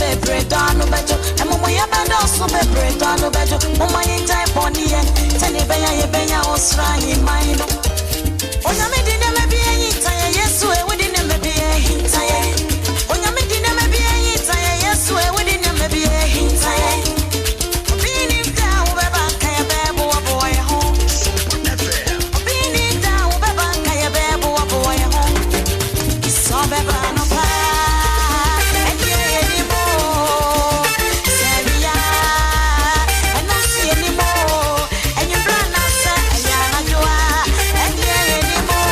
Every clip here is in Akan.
bebree dɔ ano bɛdwo. Amumuyɛ bɛdɔɔso bebree dɔ ano bɛdwo. Momma yɛngyae bɔne yɛ, sɛnea ɛbɛyɛ a yɛbɛnya ɔsoro ahemman no. Onyame de nneɛma bi ahinta yɛn, Yesu e, wode nneɛma bi ahinta yɛn. Onyame de nneɛma bi ahinta yɛn, Yesu e, wode nneɛma bi ahinta yɛn. Obi nnim da a wobɛba nka yɛbɛboaboa yɛn ho. Obi nnim da a wobɛba nka yɛbɛboaboa yɛn ho. Sɛ ɔbɛba anɔpa a, ɛnneɛ yɛnim o. Sɛ awia a, ɛno nso yɛnim o. Anwummerɛ anaasɛ ɛyɛ anadwo a, ɛnneɛ yɛnim o.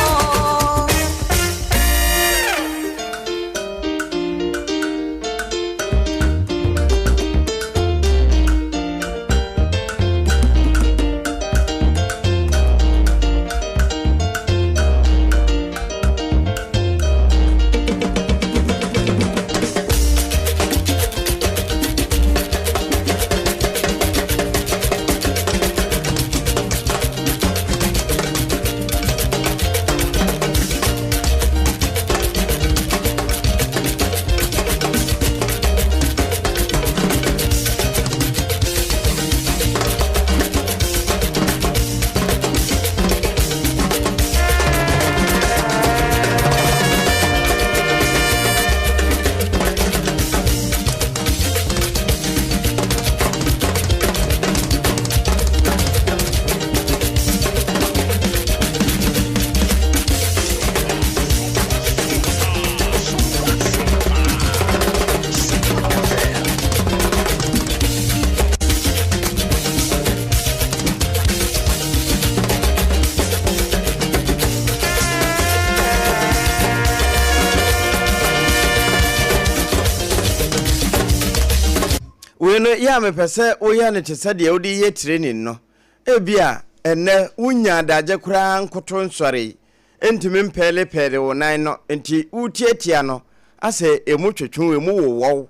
Wei no, yɛ a mepɛ sɛ woyɛ no te sɛ deɛ wode yɛ training no. Ebia ɛnnɛ wonnya adagye koraa nkoto nsɔre, ntumi mpɛɛlepɛɛle wo nan no, nti wotiatia no asɛ emu twetwe wo, emu wowɔ wo.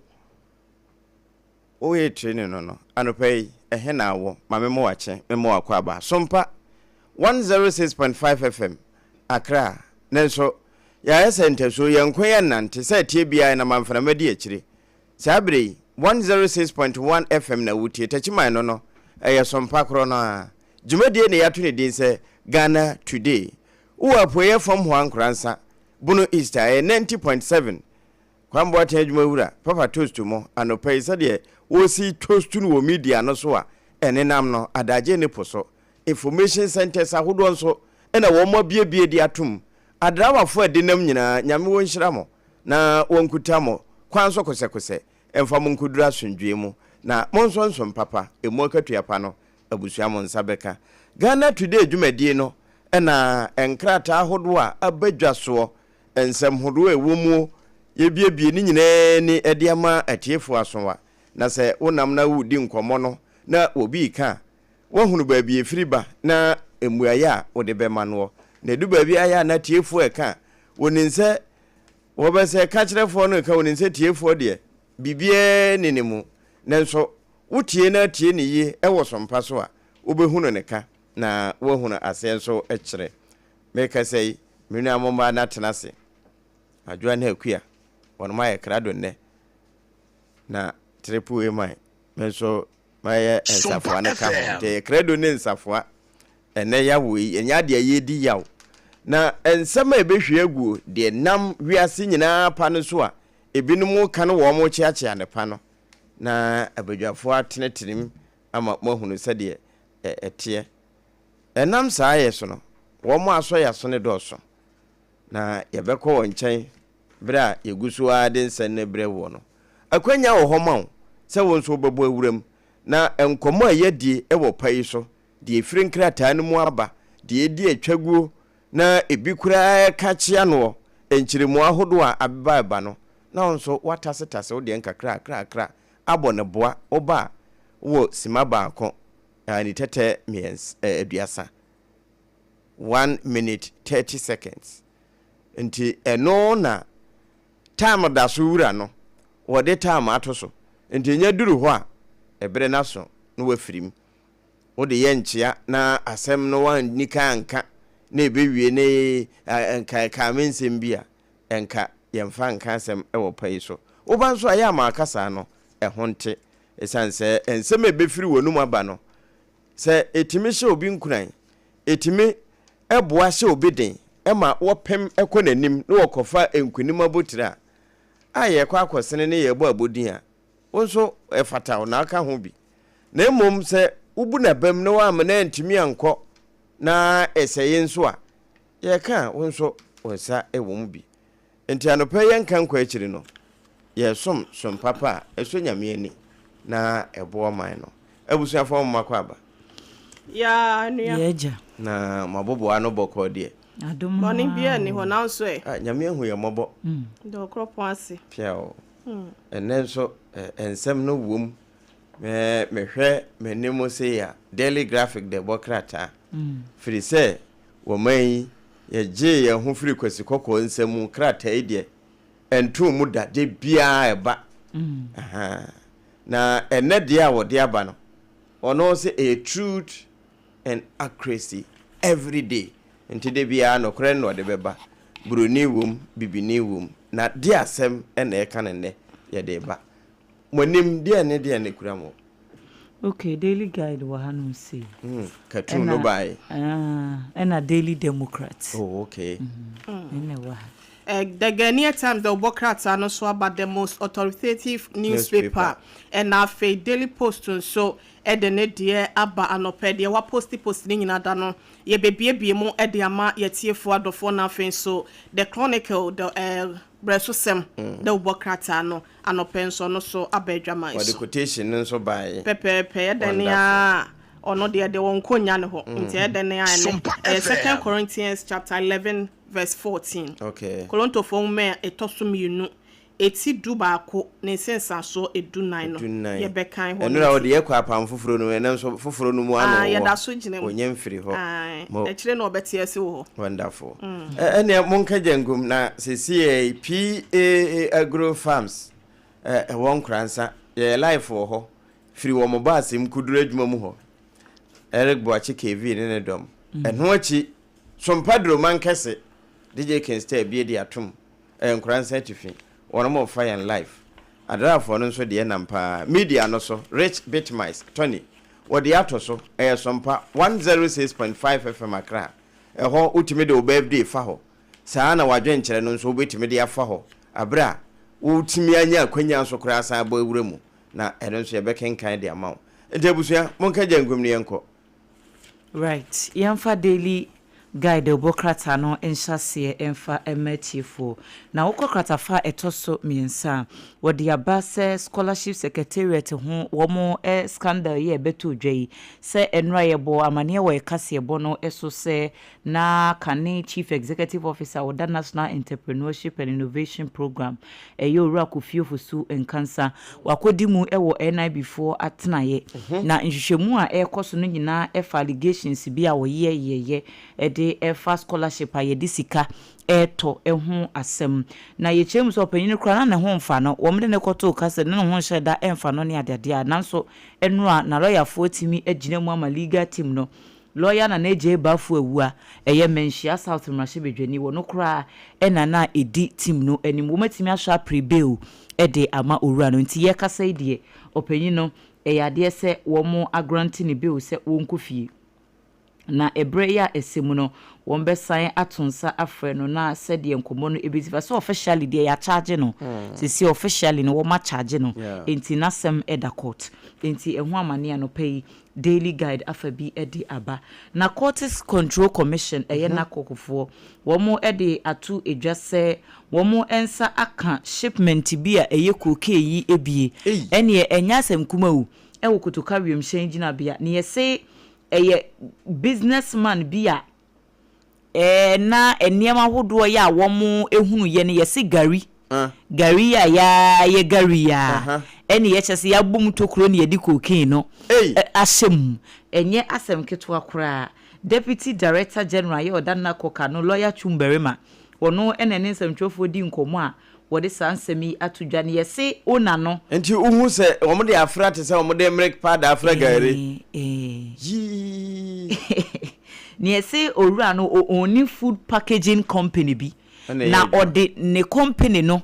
Woyɛ training no no, anɔpa yi, ɛhe na wowɔ? Ma me mmoa kye, me mmoa kɔ aba. Sompa 106.5 FM, Accra. Nanso, yɛayɛ sɛ ntasuo, yɛn nko yɛnnante, sɛ ɛteɛ biara yɛnam amframa di akyire. Saa berɛ yi, 106.1 FM na wotie, Takyiman no no, ɛyɛ Sompa korɔ no ara. Dwumadie na yɛato ne din sɛ Ghana Today. Wowɔ apueeɛ fam hɔ Ankoransa, Bono East a, ɛyɛ 90.7. Kwame Boateng adwumawura, Papa Toast mo, anɔpa yi sɛdeɛ wɔresi toast no wɔ media no so a ɛnenam no, adagye ne po so. Information centres ahodoɔ nso na wɔn abuebue de atom. Adrawafoɔ a ɛdenam nyinaa, Nyame wɔnhyira mo na wɔnkuta mo kwan so kosɛkosɛ mfa mo nkɔduru asomdwoeɛ mu, na monso nsom papa, ɛmu akatua pa no abusua mo nsa bɛka. Ghana Today dwumadie no na nkrataa ahodoɔ a aba dwa soɔ Nsɛm hodoɔ a ɛwɔ muo, yɛbuebue ne nyinaa ani de ama atiefoɔ asowa, na sɛ wonam na woredi nkɔmmɔ no na obi reka a, woahunu baabi a ɛfiri ba na mmuaeɛ a wode bɛma noɔ. Na ɛdu baabi a ɛyɛ a na atiefoɔ reka a, wɔnim sɛ wɔbɛsɛ kakyerɛfoɔ no reka, wɔnim sɛ tiefoɔ deɛ biribiara nni ne mu. Nanso wotie na tie no yie wɔ sompa so a, wobɛhunu ne ka na woahunu aseɛ nso kyerɛ. Merekasa yi, me nuanom mmaa no atena ase. Adwoa ne Akua, wɔnom ayɛ krado nnɛ. Na Triple A man, me nso mɛyɛ nsafoa no ka ho. Nti ɛyɛ krado ne nsafoa. Ɛnnɛ yawo yi, ɛnyɛ adeɛ a yɛredi yaw. Na nsɛm a ɛbɛhwie aguo, deɛ nam wiase nyinaa pa no so a ebinom reka no wɔn rekyeakyea no pa no, na abadwafoɔ atenetenem ama moahunu sɛdeɛ ɛteɛ. Ɛnam saa yɛ so no, wɔn a asɔ yɛn aso no dɔɔso, na yɛbɛkɔ wɔn nkyɛn bere a yegu so ara de nsɛm no rebrɛ woɔ no. Akwannya wɔ hɔ ma wo sɛ wo nso wobɛbɔ awuram, na nkɔmmɔ a yɛadie wɔ pa yi so, deɛ ɛfiri nkrataa no mu aba, deɛ ɛdi atwaguo, na ebi koraa ɛka kyea noɔ, nkyerɛmu ahodoɔ a abeba reba no, na wo nso woatasetase wo deɛ nkakrakrakra abɔ no boa, woba a, wowɔ simma baako ne tɛtɛ mmiɛnsa aduasa, one minute 30 seconds. Nti ɛno na time da so wura no, wɔde time ato so. Nti ɛnya duru hɔ a, ɛberɛ no aso na wafiri mu. Wode yɛ nkyea na asɛm no wanni kan anka na ɛbɛwie ne nka ɛkaa me nsɛm bi a, ɛnka yɛmfa nka asɛm wɔ pa yi so. Woba nso a, ɛyɛ a ma akasaa no. ɛho nte. Esiane sɛ nsɛm a ebefiri w'anom aba no, sɛ etumi hyɛ obi nkuran, etumi boa hyɛ obi den ma wɔpem kɔ n'anim na wɔkɔfa nkonim abotiri a, a yɛrekɔ akɔsene ne yɛrebɔ abodin a, wo nso ɛfata wo na woka ho bi. Na mmom sɛ wobu n'abam na woamma no antumi ankɔ na ɛsɛe nso a, yɛreka a, wo nso wo nsa wɔ mu bi. Enti anɔpa yi yɛnka nkɔ akyiri no, yɛresom som papa a ɛsɔ Nyame ani na ɛboa ɔman no. Abusuafoɔ mo makɔ aba. Yaa nua. Yɛ agya. Na mo aboboa ano bɔkɔɔ deɛ. Adom no Bɔne biaa ara nni hɔ o. nanso ɛ. Ah Nyame ahu yɛn mmɔbɔ. Da ɔkorɔpɔn ase. Piaw. Ɛnnɛ nso nsɛm no wom. Me mehwɛ m'anim sei a, Daily Graphic de bɔ krataa. Firi sɛ wɔ man yi, yɛgyee yɛn ho firii Kwasi Kɔkɔɔ nsa mu, krataa yi deɛ, ɛntoo mu da, da biara ɛba. Ahaa. Na ɛnnɛ deɛ a wɔde aba no, ɔno se ɛyɛ truth and accuracy every day. Nti da biara nokorɛ no na ɔde bɛba. Buroni wom, bibini wom. Na deɛ asɛm na ɛka no nnɛ, yɛde reba. Mo anim, deɛn ne deɛn na ɛkura mo? Ok, Daily Guide wɔ hanom sei. Mm, cartoon no bae. Ɛna Daily Democrat. Oh, okay. Ɛna ɛwɔ ha. Eh, The Ghanaian Times dɛ wɔbɔ krataa no so aba The Most Authoritative Newspaper. Ɛna afei Daily Post nso de ne deɛ aba anɔpa yi. Deɛ wɔaposti posti no nyinaa da no, yɛbɛbuebue mu de ama yɛatiefoɔ adɔfoɔ. Na afei nso The Chronicle, the eh, Berɛsosɛm dɛ wɔbɔ krataa no Anɔpɛ nso ɔno so aba adwaman Wɔde so. quotation no nso baeɛ. Pɛpɛɛpɛ, ɛyɛ dɛn Wonderful. ara a, ɔno deɛ deɛ wɔnkɔ nnya ne hɔ. Nti ɛyɛ dɛn ara a ɛnnɛ, Sompa ɛyɛ Second FM. Corinthians chapter 11 verse 14. Okay. Korintofoɔ nwoma a ɛtɔ so mmienu, eti dubaako ne nsensansoɔ edunan no, Dunan. yɛbɛkan hɔ no Ɛnora wɔde nti. yɛ kɔ apam foforɔ no mu, ɛnnɛ nso foforɔ no mu ano Ah, wɔ yɛda so gyina mu. Wɔnya mfiri hɔ. Ae, Mo. akyire na wɔbɛte ase wɔ hɔ. Wonderful. Ɛneɛ monka gya ngum na sesiei PAA Agro Farms ɛwɔ Nkoransa yɛyɛ live wɔ hɔ firi wɔn baase mu kɔduru adwuma mu hɔ Eric Boakye KV ne ne dɔm ɛno akyi Sompa Duro Mankɛse DJ King Star abie de atom ɛyɛ Nkoransa atifi wɔn mo fa yɛn live Adraafoɔ no nso deɛ nam paa media no so Rich Bitmice Tony wɔde ato so ɛyɛ Sompa 106.5 FM Accra Ɛhɔ, wotumi de wo birthday fa hɔ. Saa ara na w'adwenkyerɛ no nso wobɛtumi de afa hɔ berɛ a wotumi anya akwanya nso koraa asan abɔ awura mu, na ɛno nso yɛbɛkenkan de ama wo. Nti abusua, monka gya nkum no yɛnkɔ. Right, yɛmfa Daily Guide wobɔ krataa no nhyɛaseɛ mfa mma atiefoɔ. Na wokɔ kratafa a ɛtɔ so mmiɛnsa a, wɔde aba sɛ Scholarship Secretariat ho wɔn scandal yi a ɛbɛtoo dwa yi, Sɛ nnora yɛbɔɔ amaneɛ wɔ yɛ kaseɛbɔ no so sɛ na kane Chief Executive Officer a ɔda National Entrepreneurship and Innovation Programme, ɛyɛ Owura Kofi Ofosu Nkansah, wakɔdi mu wɔ NIB foɔ atenaeɛ. Na nhwehwɛmu a ɛrekɔ so no nyinaa fa allegations bi a wɔyɛyɛeɛ de fa scholarship a yɛde sika retɔ ho asɛm. Na yɛkyerɛ mu sɛ ɔpanyin no koraa na ne ho mfa no, wɔde no kɔtoo ka sɛ na ne ho nhyɛ da mfa no ne adeade a, nanso Nnora na lɔyafoɔ atumi agyina mu ama legal team no. Lɔya Nana Adjei Baffour Awuah, ɛyɛ Manhyia South mmarahyɛbadwani, ɔno koraa na na ɛdi team no anim. Wɔatumi asɔ apere bail de ama owura no. Nti yɛrekasa yi deɛ, ɔpanyin no, ɛyɛ adeɛ sɛ wɔagrante no bail sɛ ɔnkɔ fie. Na ɛberɛ yi a ɛsɛ mu no, wɔbɛsan ato nsa afrɛ no na sɛdeɛ nkɔmmɔ no bɛsi fa. Sɛ officially deɛ yɛakyagye no, seesei officially no wɔakyagye no, enti n'asɛm da court. Enti ɛho amaneɛ anɔpa yi Daily Guide afa bi de aba. Narcotics Control Commission, ɛyɛ NACOC foɔ, wɔn de ato dwa sɛ wɔn nsa aka shipment bi a ɛyɛ cocaine yi bie. Ɛnneɛ ɛnyɛ asɛm kuma o, ɛwɔ Kotoka wiemhyɛn gyinabea. Na yɛse Ɛyɛ business man bi a ɛɛ na nneɛma ahodoɔ yɛ a wɔn hunu yɛ no yɛse gari. Gari yi a yɛayɛ gari yi a ɛne yɛkyɛ sɛ yɛabɔ mu tokuro ne yɛde cocaine no ahyɛ mu. Ɛnyɛ asɛm ketewa koraa. Deputy Director General yɛ ɔda NACOC ano, Lawyer Twum Barima, ɔno na ɛne nsɛmtwerɛfoɔ di nkɔmmɔ a wɔde saa nsɛm yi ato dwa no, yɛse owner no. Nti wohu sɛ wɔn de afra te sɛ wɔn de milk powder afra gari. Yii. Na yɛse owura no o own food packaging company bi, na ɔde ne company no.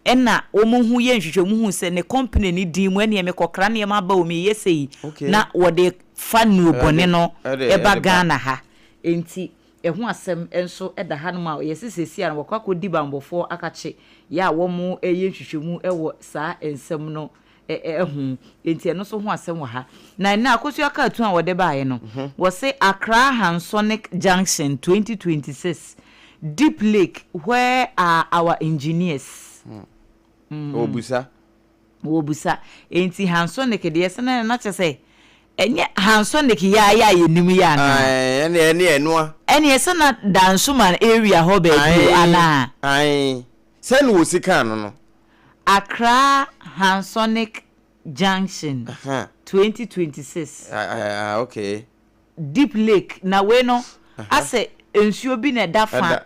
Ɛna wɔn ho yɛ nhwehwɛmu hu sɛ ne company no din mu ɛneɛ mekɔkra nneɛma aba o meyɛ sei na wɔde fa nnuro bɔne no ba Ghana ha. Enti ɛho asɛm nso da hanom a yɛse seesei ara no wɔakɔ akɔdi banbɔfoɔ akakye yɛ a wɔreyɛ nhwehwɛmu wɔ saa nsɛm no ho. Enti ɛno nso ho asɛm wɔ ha. Na ɛnnɛ Akosua cartoon a wɔde baeɛ no, wɔse Accra Hansonic Junction 2026, Deep Lake, where are our engineers? Wɔbusa. Wɔbusa. Enti Hansonic deɛ sɛ na na kyerɛ sɛ ɛnyɛ Hansonic yɛ a yɛ a yɛnim yɛ anaa? Ae, ɛne ɛne ɛnoa. Ɛneɛ sɛ na Dansoman area hɔ baabi o anaa? Ae, sɛ na wɔsi kaa no no. Accra Hansonic Junction 2026. Ah, okay. Deep Lake, na wei no asɛ nsuo bi na ɛda fa,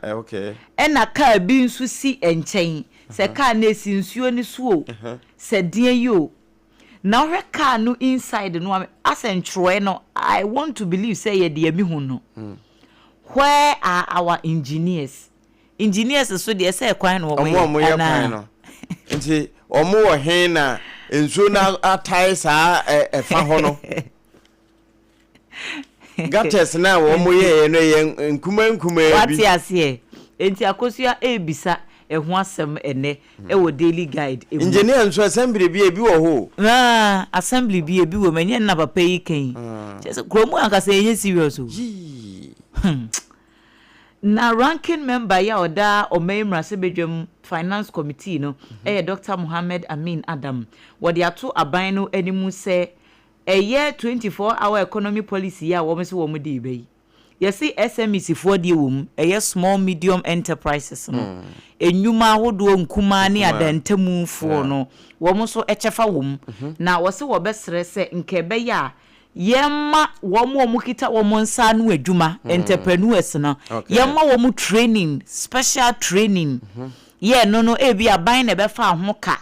ɛna car bi nso si nkyɛn. Sɛ car no ɛsi nsuo no so o, sɛ deɛn yi o. Na wohwɛ car no inside no a, asɛ ntwerɛɛ no, I want to believe sɛ ɛyɛ deɛ mehu no. Where are our engineers? Engineers so deɛ sɛ kwan na wɔn yɛ anaa? Wɔn a wɔyɛ kwan no. Nti wɔn wɔ he na nsuo no atae saa ɛfa hɔ no? Gutters no a wɔn yɛeɛ no yɛ nkumaa nkumaa bi. Wate aseɛ? Nti Akosua ɛrebisa ɛho asɛm ɛnɛ ɛwɔ Daily Guide mu. Engineer nso assembly bi ebi wɔ hɔ o. Ah, assembly bi ebi wɔ mu, ɛnyɛ nna papa yi ka yi. Kyerɛ sɛ kurom ankasa ɛnyɛ serious o. Yii. Na Ranking Member yi a ɔda ɔman yi mmarahyɛbadwam Finance Committee no yɛ Dɔkta Mohammed Amin Adam. Wɔde ato aban no anim sɛ ɛyɛ 24 hour economy policy yi a wɔn se wɔn de reba yi, yɛse SMEs foɔ deɛ wɔ mu, ɛyɛ Small Medium Enterprises no, nnwuma ahodoɔ nkumaa ne adantamu foɔ no, wɔn nso kyɛfa wɔ mu. Na wɔse wɔbɛsrɛ sɛ nka ɛbɛyɛ a Yɛmma wɔn a wɔkita wɔn nsa ano adwuma, entrepreneurs no, yɛmma wɔn training, special training. Yɛ ɛno no, ebia aban na ɛbɛfa ho ka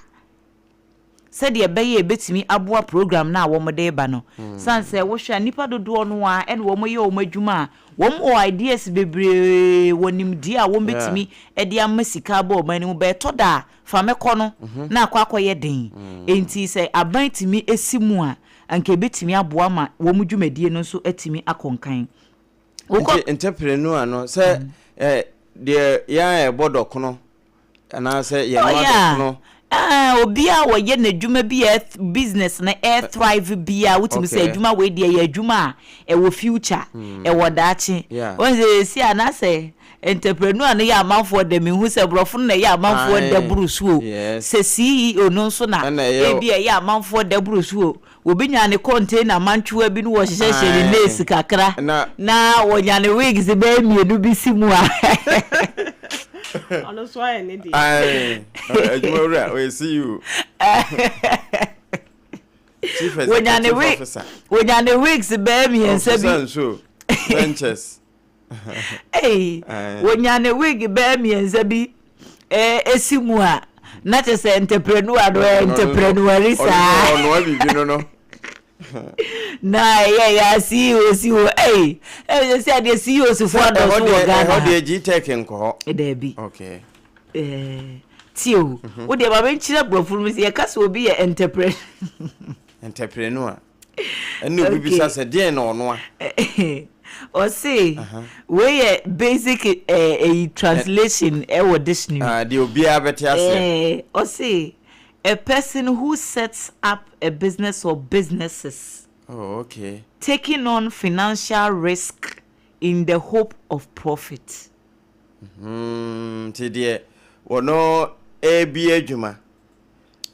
sɛdeɛ ɛbɛyɛ a ɛbɛtumi aboa program no a wɔde reba no. Sane sɛ wohwɛ a nnipa dodoɔ no ara na wɔyɛ wɔn adwuma a, wɔwɔ ideas bebree wɔ nimdeɛ a wɔbɛtumi de ama sika aba ɔman no mu, but ɛtɔ da a, fa mɛkɔ no na akɔ akɔyɛ den. Enti sɛ aban tumi si mu a, anka ebetumi aboa ma wɔn dwumadie no nso atumi akɔ nkan. Wokɔ. Nti entrepreneur no sɛ ɛ deɛ yɛn a yɛbɔ dɔkono anaasɛ yɛnoa Oh yeah, dɔkono. ah, obi a ɔyɛ n'adwuma bi a ɛth business no ɛthrive biara wotumi sɛ Okay. adwuma wei deɛ ɛyɛ adwuma a ɛwɔ future, ɛwɔ daakye. Yeah. Wohu sɛ seesei a na sɛ entrepreneur no yɛ amanfoɔ dɛ, mehu sɛ borɔfo no na ɛyɛ amanfoɔ dɛ Ae, boro so o, yes. sɛ CEO no nso na Ɛna ɛyɛ o. ebia ɛyɛ amanfoɔ dɛ boro so o. Obi nya ne container mantwewa bi na wɔhyehyɛhyɛ ne Ae, lace kakra na. na wɔnya ne wigs bɛyɛ mmienu bi si mu a. Ɔno nso ayɛ ne deɛ. Ae, adwuma wura, ɔyɛ CEO. Chief Wɔnya ne Executive wig, Officer. wɔnya ne wigs bɛyɛ mmiɛnsa bi. Officer nso, ventures. Ei, wɔnya ne wig bɛyɛ mmiɛnsa bi esi mu a, na kyerɛ sɛ entrepreneur no ɛ entrepreneur saa. Ɔnoa biribi no no. Na ɛyɛ yɛ a CEO si hɔ ei, ɛyɛ sɛ adeɛ CEO si fo adɔso wɔ Ghana. Ɛhɔ deɛ GTEC nkɔ hɔ. Daabi. Okay. Eh, tie o, wo deɛ ma menkyerɛ borɔfo no mu sɛ yɛka sɛ obi yɛ entrepreneur. Entrepreneur. Ɛna obi bisa sɛ deɛn na ɔnoa. Ɔse wei yɛ basic ɛyi translation ɛwɔ dictionary. Ah, deɛ obiara bɛte aseɛ. Eh, ɔse a person who sets up a business or businesses. Oh, okay. Taking on financial risk in the hope of profit. Hmm, nti deɛ wɔno ɛrebi adwuma.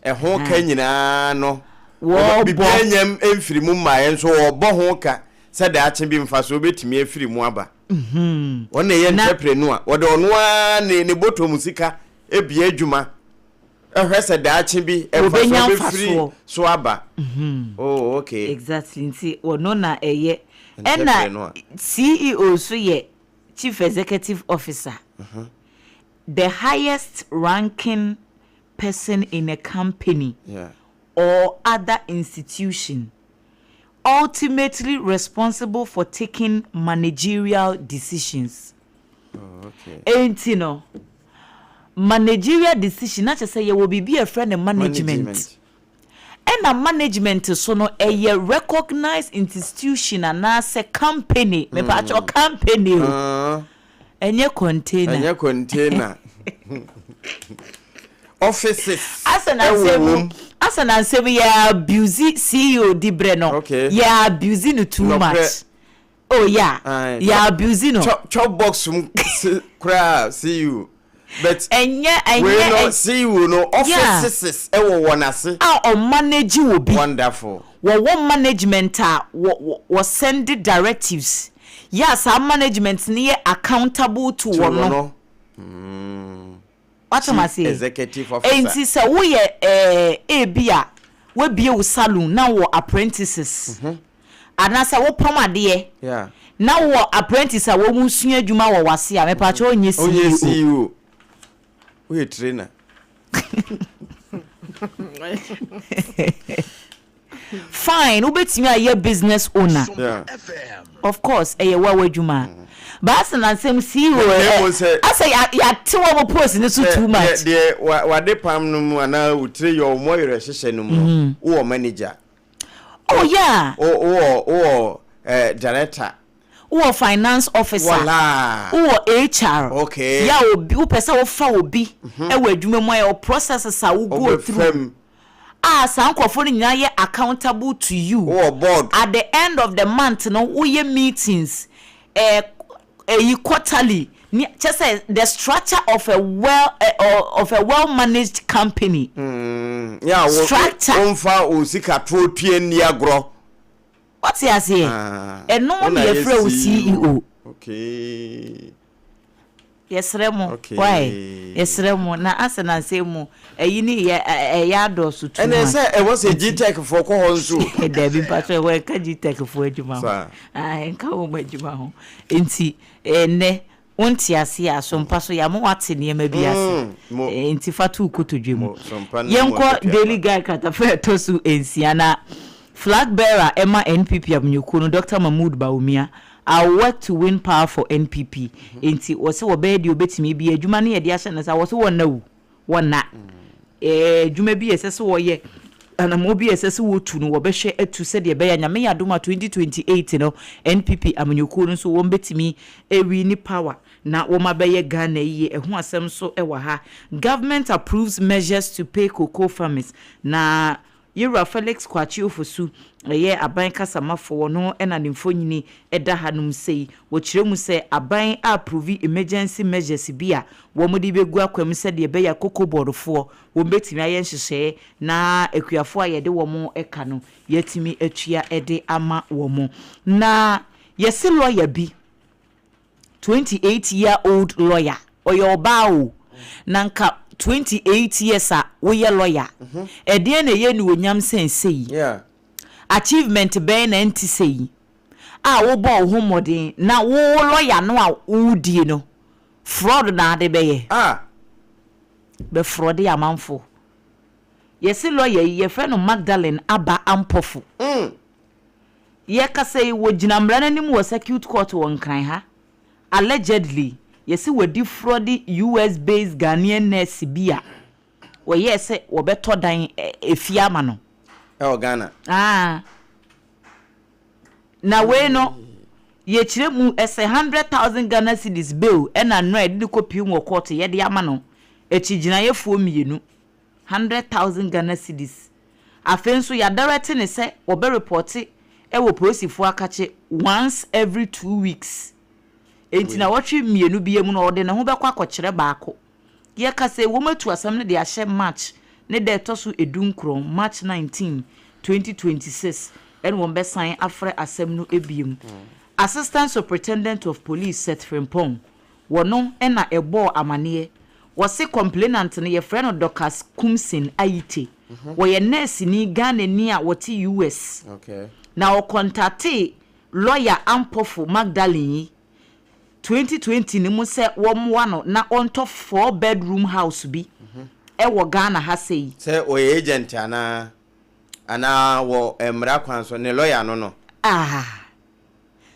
Ɛho ka nyinaa no, Wɔbɔ. biribiara nnya mfiri mu mmaeɛ nso wɔbɔ ho ka sɛ daakye bi mfasoɔ bɛtumi afiri mu aba. Wɔn na ɛyɛ Na. entrepreneur. Wɔde ɔno ara ne ne bɔtɔ mu sika bue adwuma hwɛ sɛ daakye bi mfasoɔ Wɔbɛnya bɛfiri mfasoɔ. so aba. Oh, okay. Exactly, nti ɔno na ɛyɛ. Ɛna Entrepreneur. CEO nso yɛ Chief Executive Officer, the highest ranking person in a company yeah. or other institution ultimately responsible for taking managerial decisions. Oh, okay. Enti no, Managerial decision, na kyerɛ sɛ yɛwɔ biribi a yɛfrɛ no management. Ɛna management so no, ɛyɛ recognized institution anaasɛ company. Mepaakyɛw, company o. Ɛnyɛ container. Ɛnyɛ container. Offices Asɛ na ɛwɔ nsɛm mu, wɔm. asɛ na nsɛm yɛ abuse CEO di brɛ no. Yɛ abuse no too much. Oh yeah. Yɛ abuse no. Chop chop box mu koraa CEO. But Ɛnyɛ ɛnyɛ wei no CEO no offices ɛwɔ wɔn ase. A ɔmanage wɔ bi. Wonderful. Wɔwɔ management a wɔ wɔ wɔ send directives. Yɛ a saa management no yɛ accountable to To wɔn. no. Wate Chief aseɛ? Executive Officer. Enti sɛ woyɛ ɛɛ ebi a woabie wo saloon na wɔ apprentices anaasɛ wopam adeɛ na wɔ apprentice a wɔn sua adwuma wɔ w'ase a, mepaakyɛ ɔnyɛ Ɔnyɛ CEO. CEO. Woyɛ trainer. Fine, wobɛtumi ayɛ business owner. Of course, ɛyɛ wo a w'adwuma. Baasa na nsɛm CEO Na ɛ mmom sɛ asɛ ya yɛate wɔn post no so sɛ too deɛ much. deɛ wa wade pam no mu anaa wo tiri yɛ ɔmo yerɛ hyehyɛ no mu no, wowɔ manager. Oh yeah. Wo wowɔ wowɔ ɛɛ director. Wowɔ finance officer. Wala. Wowɔ HR. Ya obi wopɛ sɛ wofa obi ɛwɔ adwuma mu ayɛ wo processes a wo go through. Wobɛfam. A saa nkurɔfoɔ no nyinaa yɛ accountable to you. Wowɔ board. At the end of the month no, woyɛ meetings ɛyi quarterly ni kyɛ sɛ the structure of a well of a well managed company. Yɛ a wo Structure. womfa wo sika toɔ tua nni agorɔ. Wate aseɛ? Ah, Ɛno wo na na yɛ yɛfrɛ wo CEO. CEO. Yɛsrɛ mo, why? Yɛsrɛ mo, na asɛ na nsɛm mu, ɛyi ne yɛ ɛyɛ adɔɔso too Ɛnɛ much. sɛ ɛwɔ sɛ GTEC foɔ kɔ hɔ nso. Dabi, mpatɔ ɛwɔ ɛka GTEC foɔ adwuma ho. Saa. Ah, ɛnka wɔn adwuma ho. Nti, ɛnɛ, wonte ase a, sompa so yɛama wate nneɛma bi ase. Mo. Nti fa to wo kotodwe mu. Mo, sompa no mu Yɛnkɔ akatua Daily pa. Guide kratafa a ɛtɔ so 6 na flag bearer ɛma NPP amanyɔkuo no, Dr. Mahmood Bawumia, "I will work to win power for NPP." Nti wɔsɛ wɔbɛyɛ deɛ obɛtumi bi adwuma no yɛde ahyɛ no sa wɔsɛ wɔnna wu wɔnna adwuma bi a ɛsɛ sɛ wɔyɛ, anammɔ bi a ɛsɛ sɛ wɔtu no, wɔbɛhwɛ atu sɛdeɛ ɛbɛyɛ a Nyame yɛ adom a 2028 no NPP amanyɔkuo no nso wɔn bɛtumi awi ne power na wɔn abɛyɛ Ghana yie. Ɛho asɛm nso wɔ ha. Government approves measures to pay cocoa farmers, na Yɛwura Felix Kwakye Ofosu, ɛyɛ aban kasamafoɔ no, ɛna ne mfonyini ɛda hanom sei. Wɔkyerɛ mu sɛ aban approve emergency measures bi a wɔn de bɛgu akwam sɛdeɛ ɛbɛyɛ a cocoa boardfoɔ wɔn bɛtumi ayɛ nhyehyɛeɛ na akuafoɔ a yɛde wɔn ɛka no yɛatumi atua ɛde ama wɔn. Na yɛsi lawyer bi, 28 year old lawyer, ɔyɛ ɔbaa o, na nka 28 years a woyɛ lawyer, ɛdeɛn na ɛyɛ ne onyam sɛn yi? Achievement bɛn na nti sɛ yi a wobɔ wo ho mmɔden na wo lawyer no a wodie no fraud na ade bɛyɛ? Bɛfraud amanfo. Yɛsi lawyer yi, yɛfrɛ no Magdalene Aba Ampɔfo. Yɛkasa yi, wɔgyina mmara n'anim wɔ Circuit Court wɔ Nkran ha. Allegedly, yɛsi wɔdi fraud US based Ghanaian nurse bi a wɔyɛɛ sɛ wɔbɛtɔ dan efie ama no. Ɛwɔ Ghana. Ah. Na wei no yɛkyerɛ mu ɛsɛ 100,000 Ghana cedis bail, ɛna nnora yɛde de kɔ pii wɔ court yɛde ama no akyigyinaeɛfoɔ mmienu 100,000 Ghana cedis. Afei nso yɛadirect ne sɛ wɔbɛ report ɛwɔ polisifoɔ akakye once every 2 weeks, enti na wɔtwe mmienu bi mu no, ɔde ne ho bɛkɔ akɔkyerɛ baako. Yɛka sɛ wɔn atu asɛm no de ahyɛ March ne da ɛtɔ so 19, March 19, 2026, ɛna wɔn bɛsan afrɛ asɛm no ebiem. Assistant Superintendent of Police Seth Frimpong, wɔno ɛna ɛbɔɔ amaneɛ. Wɔse complainant no, yɛfrɛ no Dorcas Kumsin Ayite, wɔyɛ nurse ni, Ghana ni a wɔte US. Na ɔcontact lawyer Ampɔfo Magdalene yi 2020 ne mu sɛ wɔmmoa no na ɔntɔ four bedroom house bi ɛwɔ Ghana ha sei. Sɛ ɔyɛ agent anaa wɔ mmara kwan so ne lawyer no? Ah,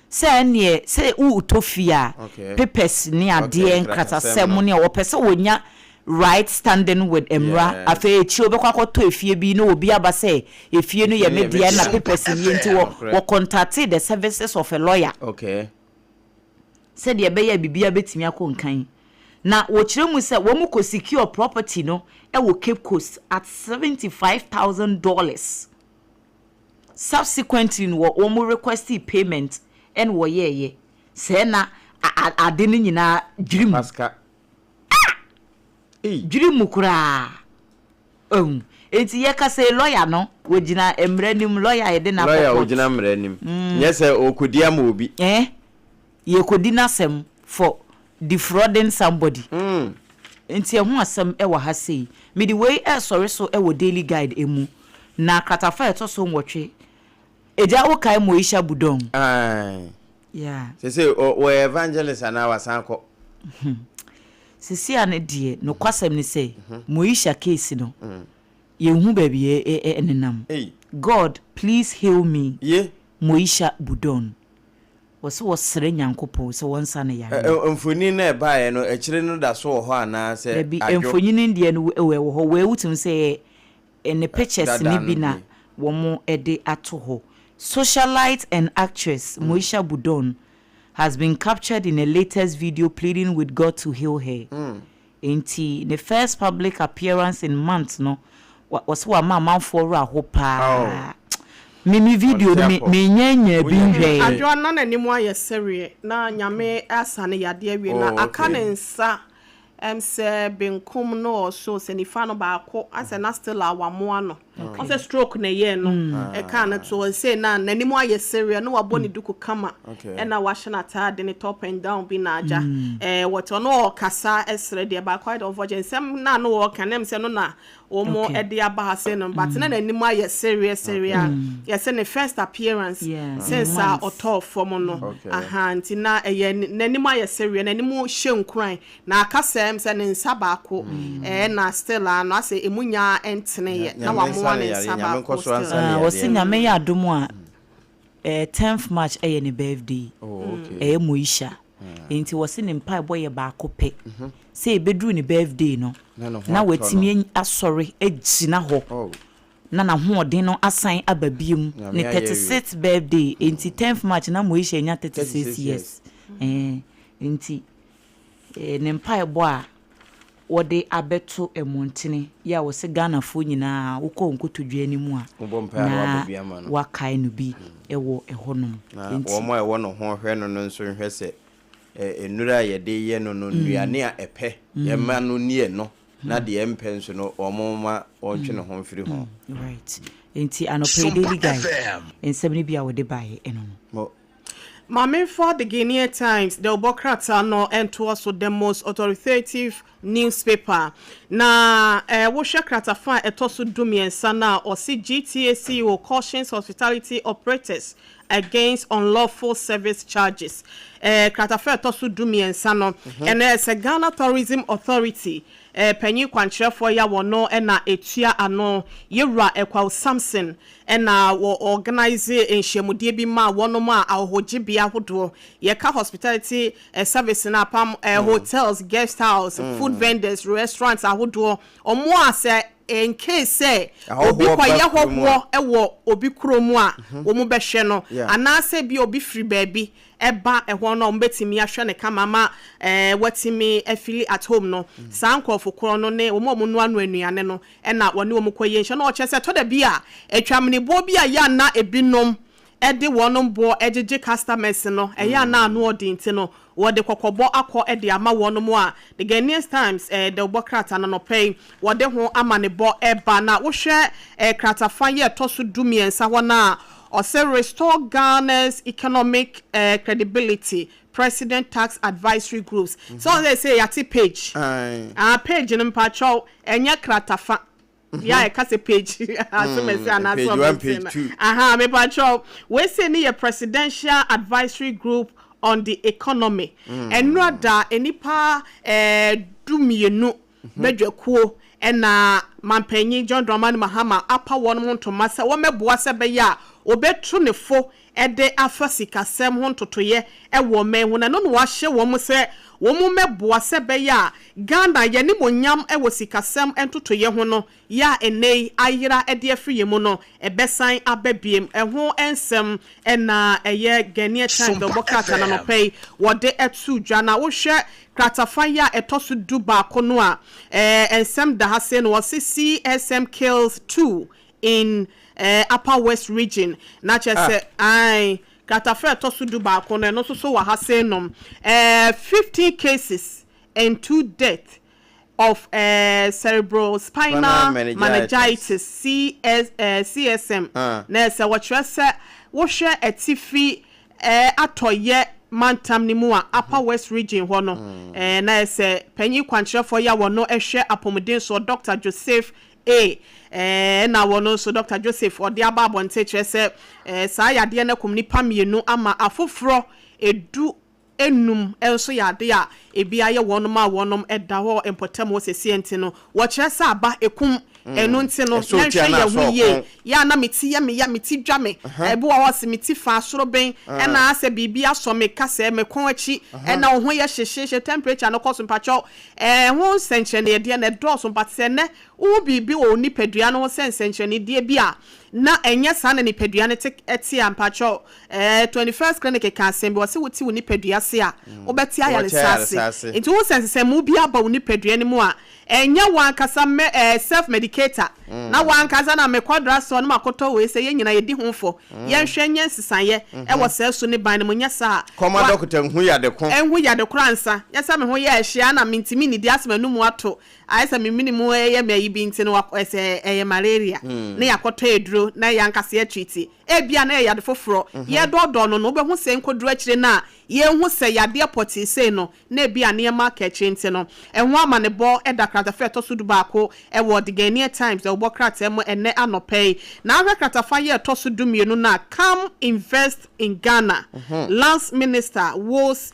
sɛ ɛneɛ sɛ wotɔ fie a, papers ne adeɛ, nkratasɛm nkratasɛm no. Ne a wɔpɛ sɛ wɔnya. right standing with mmra. Afei akyire wobɛkɔ akɔtɔ efie bi na obi aba sɛ efie no yɛ me dea na papers nie, nti wɔ wɔ contactee the services of a lawyer sɛdeɛ ɛbɛyɛ a biribiara bɛtumi akɔ nkan. Na wɔkyerɛ mu sɛ wɔn kɔ secure property no wɔ Cape Coast at $75,000. Subsequently no wɔ wɔn requestee payment ɛna wɔyɛɛyɛ sɛɛ na ade no nyinaa dwiri mu. Pasca. Ah! Ei! Dwiri mu koraa. Ahu. Enti yɛkasa yi lawyer no wɔgyina mmara anim, lawyer a yɛde no akɔ Lawyer a court. ɔgyina mmara anim. Nyɛ sɛ ɔrekɔdi ama obi. Eh? Yɛrekɔdi n'asɛm for defrauding somebody. Nti ɛho asɛm wɔ ha sei. Mede wei resɔre so wɔ Daily Guide mu. Na kratafa a ɛtɔ so nwɔtwe, Agya wokae Moesha Budong? Ae. Yeah. Seesei ɔyɛ evangelist anaa wasan kɔ? Seesei a no deɛ, nokwasɛm ne sɛ, Moesha case no, yɛnhu baabi a ɛnenam. God please heal me, Ye. Moesha Budong. Wɔse wɔsrɛ Nyankopɔn sɛ wɔnsa no yareɛ. Mfoni no a ɛbaeɛ no, akyire no da so wɔ hɔ anaa sɛ Dabi, adwo? mfonini no deɛ no ɛwɔ hɔ. Wei wotumi sɛ ɛyɛ ne pictures Dada no no bi na bi. wɔde ato hɔ. Socialite and actress Moesha Budon has been captured in a latest video pleading with God to heal her. Enti ne first public appearance in months no, wɔse wama amanfoɔ werɛ aho paa. Me me video no me mennya nyaa bi nhwɛɛ. Adwoa na n'anim ayɛ sereɛ na Nyame asa no yadeɛ awie na aka ne nsa ɛm sɛ benkum no or so sɛ nifa no baako asɛ na still a wamoa no. Ɔn sɛ stroke na ɛyɛɛ no ɛkaa no too hɔ sei na n'anim ayɛ sereɛ na wabɔ ne duku kama ɛna wahyɛ n'ataade ne top and down bi na agya ɛɛ wɔte ɔno ɔɔkasa ɛsrɛ deɛ baako ayɛ dɛ ɔfɔkyɛ nsɛm na no ɔɔka na ɛm sɛ no na wɔn ɛde aba ha sei no but na n'anim ayɛ sereɛ sereɛ a yɛsɛ ne first appearance since a ɔtɔɔ fam no aha nti na ɛyɛ n'anim ayɛ sereɛ n'anim hyɛ nkuran Na aka sɛ ɛm sɛ ne nsa baako ɛɛ na still a no asɛ emu nyaa ɛntene yɛ na Nyame wamoa nsa ne ne yareɛ nsa Nyame baako nkɔ so still. ansa ne Ah wɔse yareɛ. Nyame yɛ adom a eh tenth March ɛyɛ ne birthday Oh okay. ɛyɛ Moesha enti wɔse ne mpaebɔ yɛ baako pɛ sɛ ɛbɛduru ne birthday no Na ne ho na atɔ watumi no. asɔre agyina hɔ Oh. na n'ahoɔden no asan aba biom Nyame ne ayɛ thirty awie. sixth birthday enti tenth March na Moesha anya 36 36 years years. eh enti Ne mpaebɔ a wɔde abɛto mmɔntene yi a wɔse Ghanafoɔ nyinaa wokɔ wo nkotodwe anim a Wobɔ mpaeɛ a na na wabɔ bi ama no. woakae no bi wɔ ɛhɔnom Na nti. wɔn a ɛwɔ ne ho hwɛ no no nso nhwɛ sɛ nnuro a yɛde reyɛ no no, nnuane a ɛpɛ, yɛmma no nni ɛno, na deɛ ɛmpɛ nso no, wɔmma ɔntwe ne ho mfiri ho. Right. Nti anɔpa yi Daily Guide nsɛm no bi a wɔde baeɛ ɛno no. Mo. Ma memfa The Ghanaian Times dawubɔ krataa no ntoa so, the most authoritative newspaper. Na eh, wohwɛ kratafa a ɛtɔ so dumiɛnsa no a, ɔse GTA CEO cautions hospitality operators against unlawful service charges. Eh, kratafa a ɛtɔ so dumiɛnsa no, ɛno ɛsɛ Ghana Tourism Authority eh, panyin kwankyerɛfoɔ yi a wɔno na ɛtua ano, Yewura Ekwaw Sampson, Ɛna wɔ organise nhyiamudie bi maa wɔnom a ahɔhogyebea ahodoɔ, yɛka hospitality service no a, pam hotels, guest house, food vendors, restaurants ahodoɔ, wɔn a sɛ incase sɛ obi Ahɔhoɔ ba kɔyɛ kurom a. hɔhoɔ wɔ obi kurom a, wɔn bɛhwɛ no, Yeah. anaasɛ bi obi firi baabi ba ɛhɔ no a wɔbɛtumi ahwɛ no kama ama watumi afili at home no, saa nkorɔfo korɔ no ne wɔn a wɔnoanoa nnuane no na wɔne wɔn kɔyɛ nhyia. Na ɔkyerɛ sɛ ɛtɔ da bi a atwameneboɔ bi a ɛyɛ a na ebinom de wɔn boɔ gyegye customers no, ɛyɛ a na ano ɔden nti no, wɔde kɔkɔbɔ akɔ de ama wɔn a The Ghanaian Times dawubɔ krataa no anɔpa yi wɔde ho amanebɔ ba. Na wohwɛ kratafa yi a ɛtɔ so dumiɛnsa hɔ no a, ɔse Restore Ghana's Economic Credibility, President Tax Advisory Groups. Sɛ ɔsɛ sɛ yɛate page. Ah, page no mpakyɛw ɛnyɛ kratafa. Yɛ a ɛka sɛ page asɛmɛsɛ anaasɛ Page one, ɔbɛnten page no. two. Aha, mepakyɛw. Wei sei ne yɛ Presidential Advisory Group on the Economy. Ɛnora da nnipa eh, dumienu badwakuo na Manpanyin John Dramani Mahama apa wɔn ho ntoma sɛ wɔmmɛboa sɛ ɛbɛyɛ a wɔbɛtu ne fo. de afa sikasɛm ho ntotoeɛ wɔ ɔman ho, na ɛno na wɔahyɛ wɔn sɛ wɔn mmɛboa sɛ ɛbɛyɛ a Ghana yɛn animuonyam wɔ sikasɛm ntotoeɛ ho no yɛ a ɛnnɛ yi ayera de afiri yɛn mu no ɛbɛsan aba biem. Ɛho nsɛm na ɛyɛ Ghanaian Times dawubɔ krataa no anɔpa yi wɔde too dwa. Na wohwɛ kratafa yi a ɛtɔ so 11 no a, nsɛm da ha sei no, wɔse CSM kills two in Upper West Region, na kyerɛ sɛ ae, kratafa a ɛtɔ so 11 no, ɛno nso so wɔ ha sei nom, 15 cases and 2 death of cerebrospinal meningitis, CS, CSM, na sɛ wɔkyerɛ sɛ wohwɛ atifi atɔyɛ mantam no mu a, Upper West Region hɔ no, na ɛsɛ panyin kwankyerɛfoɔ yi a wɔno hwɛ apɔmuden soɔ, Dr. Joseph A. Ɛna wɔno nso Dr. Joseph ɔde aba abɔnten kyerɛ sɛ saa yadeɛ no akum nnipa mmienu ama afoforɔ 15 nso yɛ ade a ebi ayɛ wɔnom a wɔnom da hɔ mpɔtam hɔ seesei nti no, wɔkyerɛ sɛ aba ekum. Ɛno nti no, yɛnhwɛ yɛn ho yie. Yɛ a na me ti yɛ me ya, me ti dwa me. Ebi wɔ hɔ sɛ me ti fa soro ben, ɛna asɛ biribi asɔ me kasɛɛ, me kɔn akyi, ɛna wo ho yɛ hyehyeehye, temperature no kɔ so. Mpakyɛw, ɛho nsɛnkyerɛnneɛdeɛ no ɛdɔɔso, but sɛ nnɛ wohu biribi wɔ wo nipadua no ho sɛ nsɛnkyerɛnnedeɛ bi a na ɛnyɛ saa na nipadua no te te a, mpakyɛw, 21st Clinic ka asɛm bi, wɔse wote wo nipadua ase a, wobɛte ayaresa ase. Nti wohu sɛ nsesɛmu bi aba wo nipadua no mu a, ɛnyɛ wo ankasa mɛ ɛɛ self medicator, na wo ankasa na mekɔ drugstore na makɔtɔ wei sɛ yɛn nyinaa yɛdi ho fɔ. Yɛnhwɛ nyɛ nsesaeɛ wɔ saa su ne ban no mu, nyɛ saa a, Kɔma wa dɔkota nhu yade ko. Nhu yade koro ansa. Nyɛ sɛ me ho yɛ ɛhye a na mentumi nnidi asɛ m'anum ato, ayɛ sɛ me mene mu yɛ me ayi bi nti no sɛ ɛyɛ malaria na yɛakɔtɔ aduro na yɛn ankasa yɛatreati. Ebia na ɛyɛ yade foforɔ. Yɛredɔɔdɔɔ no no, wobɛhu sɛ nkɔduru akyire no a yɛnhu sɛ yadeɛ pɔtee sei no na ebia nneɛma aka akyire nti no, ɛho amanebɔ da kratafa a ɛtɔ so 11 wɔ The Ghanaian Times dawubɔ krataa mu ɛnnɛ anɔpa yi. Na ahwɛ kratafa yi a ɛtɔ so 12 no a, Come Invest in Ghana, Lands Minister Woos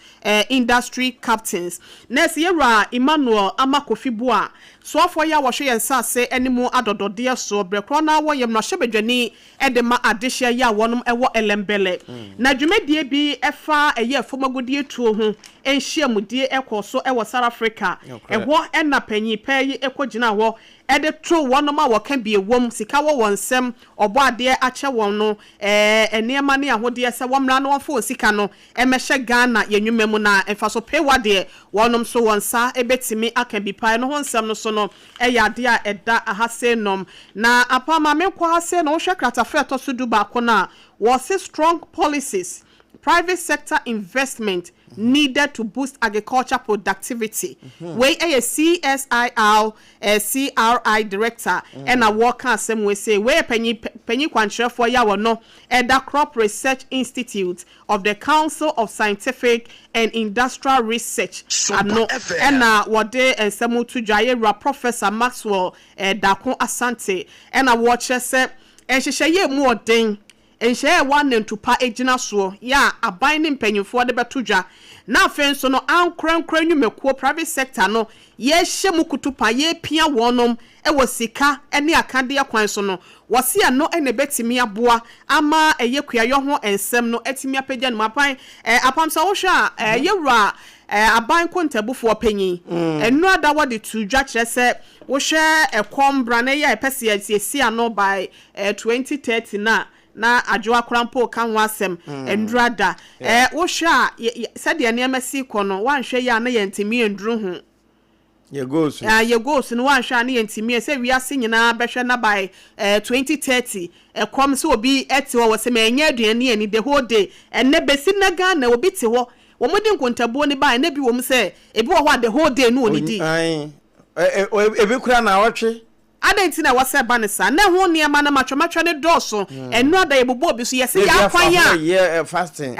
Industry Captains. Na ɛsɛ Yɛwura Emmanuel Armah Kofi Buah, soafoɔ yi a wɔhwɛ yɛn nsase ne mu adɔdɔdeɛ soɔ berɛ korɔ no ara wɔyɛ mmarahyɛbadwani de ma adehyeɛ yi a wɔnom wɔ Elembele. Na dwumadie bi fa ɛyɛ fam agudeɛ tuo ho nhyiamudie kɔɔ so wɔ South Africa. Ɛhɔ na panyin pɛɛ yi kɔ gyinaa hɔ de too wɔnom a wɔka bie wɔm, sika wɔ wɔn nsam, ɔbɔadeɛ akyɛ wɔn no nneɛma ne ahodeɛ sɛ wɔmmra na wɔmfa wɔn sika no mmɛhyɛ Ghana yɛn nnwuma mu na mfaso pewa deɛ wɔnom nso wɔn nsa bɛtumi aka bi paa. Ɛno ho nsɛm no so no yɛ adeɛ a ɛda ha sei nom. Na apa ma menkɔ ha sei no, wohwɛ kratafa a ɛtɔ so 11 no a, wɔse strong policies, private sector investment needed to boost agriculture productivity. Wei yɛ CSIR CRI director ɛna wɔreka asɛm wei sei. Wei yɛ panyin panyin kwankyerɛfoɔ yi a wɔno ɛda Crop Research Institute of the Council of Scientific and Industrial Research ano ɛna wɔde nsɛm reto dwa. Yɛwura Professor Maxwell Darko Asante ɛna wɔrekyerɛ sɛ nhyehyɛeɛ a ɛmu ɔden, nhyehyɛeɛ a ɛwɔ anantu pa gyina soɔ yɛ a aban ne mpanyinfoɔ de bɛto dwa, na afei nso no ankorankora nnwumakuo, private sector, no yɛrehyɛ mu kutupa, yɛrepia wɔnom wɔ sika ne akadeɛ kwan so no, wɔse ɛno na ɛbɛtumi aboa ama ɛyɛ kuayɔ ho nsɛm no atumi apagya ne mu. Aban, apam sɛ wohwɛ a, yɛwura aban nkontabufoɔ panyin, nnora da wɔde too dwa kyerɛ sɛ wohwɛ ɛkɔm bra na ɛyɛ a ɛpɛ sɛ yɛsi ano by 2030 no a, na Adwoa koraa mpo reka ho asɛm nnora da. Wohwɛ a, sɛdeɛ nneɛma si kɔ no, woanhwɛ yie a na yɛntumi nnuru ho. Yɛ goals no. Yɛ goals no, woanhwɛ a na yɛntumi ɛ, sɛ wiase nyinaa bɛhwɛ na by 2030, ɛkɔm sɛ obi te hɔ, wɔse manya aduane anni the whole day. Ɛnnɛ, bɛsi nnɛ Ghana, obi te hɔ, wɔde nkontabuo no baeɛ, na ebi wɔ mu sɛ, ebi wɔ hɔ a the whole day no ɔnnidi. Ae, ebi koraa naawɔtwe. Adɛn nti na ɛwɔ sɛ ɛba no saa? Na ɛho nneɛma no matwɛmatwɛ no dɔɔso. Ɛno ada yɛbobɔ obi so. Yɛse yɛn akwan a,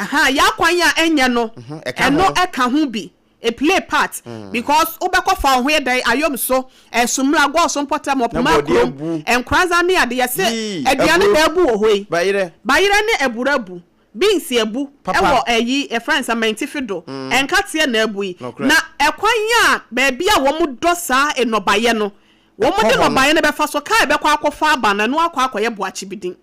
aha, yɛn akwan a ɛnyɛ no, ɛno ɛka ho bi. E play part. Because wobɛkɔ fa wo ho yɛ dɛn, ayom so, ɛsumla, gɔɔso mpɔtam, ɔpoma kurom, nkoranza ne ade. Yɛse aduane na abu wɔ hɔ yi. Bayerɛ. Bayerɛ ne aburo abu. Beans abu wɔ ɛyi yɛfrɛ no sɛ mantifi do. Nkateɛ na abu yi. Na ɛkwan a baabi a wɔn dɔ saa nnɔbaeɛ no, wɔn de nnɔbaeɛ no bɛfa so, kaa ɛbɛkɔ akɔfa aba no, ɛno akɔ akɔyɛ boakye bi din.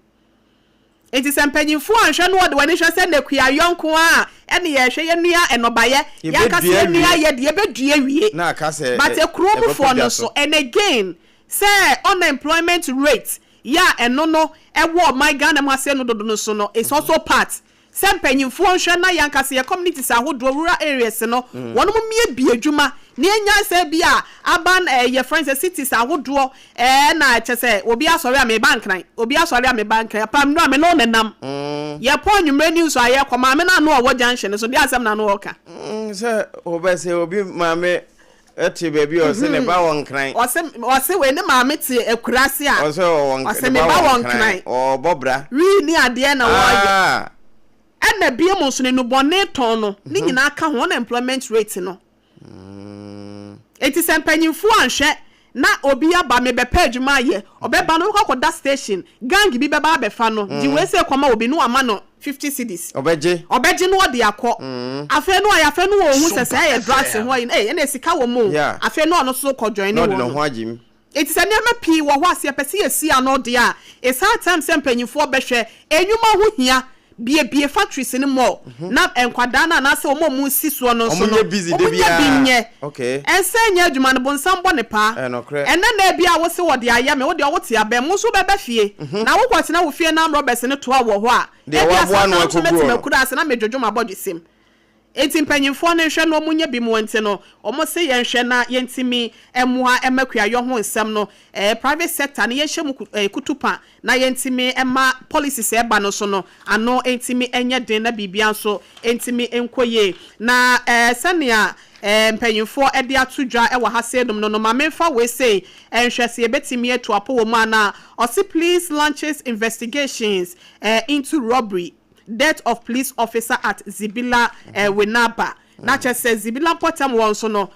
Enti sɛ mpanyimfoɔ anhwɛ na wɔde wɔn ani hwɛ sɛ nnɛ kuayɔ nko ara ɛne yɛhwɛ yɛnua nnɔbaeɛ, yɛankasa Yɛbɛdua yɛnua awie. yɛ deɛ yɛbɛdua wie. Na aka sɛ But ekuro ɛbɛkɔ mufoɔ no dwa nso, so. and again, sɛ unemployment rate yɛ a ɛno no ɛwɔ ɔman Ghana mu ase no dodo no so no, it's also part sɛ mpanyimfoɔ nhwɛ na yɛankasa yɛ communities ahodoɔ, rural areas no, wɔn mo miebie adwuma na yɛnya sɛ bi a aban yɛ friends sɛ cities ahodoɔ na kyɛ sɛ obi asɔre a meba Nkran, obi asɔre a meba Nkran pam no a me ne wo nenam yɛpɔ anwummerɛ news a yɛkɔ maame no ano a ɔwɔ junction no so deɛ asɛm na ano ɔka. Sɛ wobɛsɛ obi maame ɛte baabi a ɔsɛ ne ba wɔ Nkran. Ɔse wei ne maame te akuraase a ɔsɛ ɔwɔ ɔsɛ ne me ba ba wɔ wɔ Nkran. Nkran. Ɔbɔ bra. Wii ne adeɛ na wɔyɛ. Ɛna bie mu nso ne nubɔne tɔn no ne nyinaa ka ho unemployment rate no. Eti sɛ mpanyinfoɔ anhwɛ na obi aba mebɛpɛ adwuma ayɛ, ɔbɛba no wokɔ akɔda station, gang bi bɛba abɛfa no gye wei sɛ kɔma obi no ama no 50 cedis. Ɔbɛgye. Ɔbɛgye no ɔde akɔ. Afei no ɔyɛ afei no wɔn ho sɛ ɛyɛ drugs ho ayi no, ɛy ɛna sika wɔ mu o. Afei no ɔno nso kɔ join Na ɔde wɔn ne no. ho agye mu. Eti sɛ nneɛma pii wɔ hɔ a sɛ yɛpɛ sɛ yɛsi ano deɛ a, it's high time sɛ mpanyinfoɔ bɛhwɛ enwuma ho hia, biebie factories no mɔ na nkwadaa no anaasɛ wɔn a wɔn si soɔ no nso Wɔn no nyɛ busy de wɔn nyɛ bi biara. nyɛ. Ɛnsɛ nyɛ adwuma no bonsam bɔ ne paa. Ɛnokorɛ. Ɛnɛ na ebi a wose wɔde ayɛ me, wo deɛ wote abɛn mu nso wobɛba fie na wokɔtena wo fie na robbers no toa wɔ hɔ a, Deɛ ebi waboa asa no na nso akɔgu hɔ mɛtena no. kura ase na medwodwo m'abɔdwesɛm. Enti mpanyinfoɔ no nhwɛ na wɔn nyɛ bi mu nti no, wɔn se yɛnhwɛ na yɛntumi mmoa mma kuayɔ ho nsɛm no, private sector no yɛnhyɛ mu kutupa na yɛntumi mma policies a ɛba no so no ano ntumi nyɛ den na biribia nso ntumi nkɔ yie. Na sɛnea mpanyinfoɔ de ato dwa wɔ ha sei nom no, ma memfa wei sei nhwɛ sɛ yɛbɛtumi atu apɔ wɔ mu anaa. Ɔse police launches investigations into robbery, death of police officer at Zibila Winneba. Na kyerɛ sɛ Zibila mpɔtam wɔ nso no,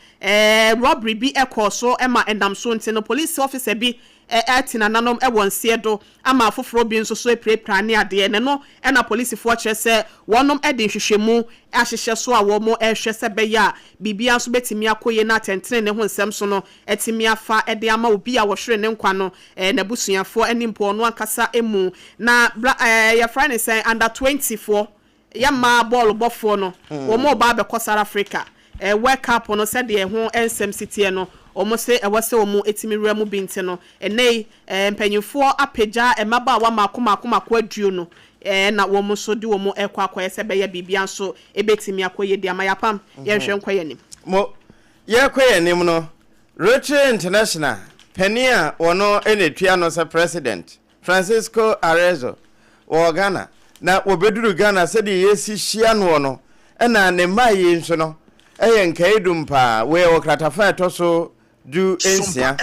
robbery bi kɔɔ so ma ɛnam so nti no police officer bi ɛte nananom wɔ nseɛ do ama afoforɔ bi nso so apirapira ne adeɛ. Ne no ɛna polisifoɔ kyerɛ sɛ wɔnom de nhwehwɛmu ahyehyɛ so a wɔn rehwɛ sɛ bɛyɛ a biribiara nso bɛtumi akɔ yie na atɛntene ne ho nsɛm so no atumi afa de ama obi a wɔhwere ne nkwa no n'abusuafoɔ ne mpo ɔno ankasa mu. Na bra yɛfrɛ ne sɛn under 20 foɔ yɛ mmaa bɔɔlo bɔfoɔ no wɔn ɔba abɛkɔ South Africa World Cup no sɛdeɛ ho nsɛm si teɛ no, wɔn se ɛwɔ sɛ wɔn etumi wura mu bi nti no ɛnɛ yi mpanyinfoɔ apagya mmabaawa mako mako mako 20 na wɔn nso de wɔn ɛkɔ akɔyɛ sɛ bɛyɛ biribia nso ebetumi akɔ yie de ama yapam. Yɛnhwɛ nkɔ yɛn anim. Mo yɛkɔ yɛn anim no, Rotary International panin a wɔno na etua no sɛ president, Francisco Arezo, wɔ Ghana na wɔbɛduru Ghana sɛdeɛ yɛsi hyia noɔ no, ɛna ne mmaa yi nso no ɛyɛ nkaedum paa. Wei ɛwɔ kratafa a ɛtɔ so 16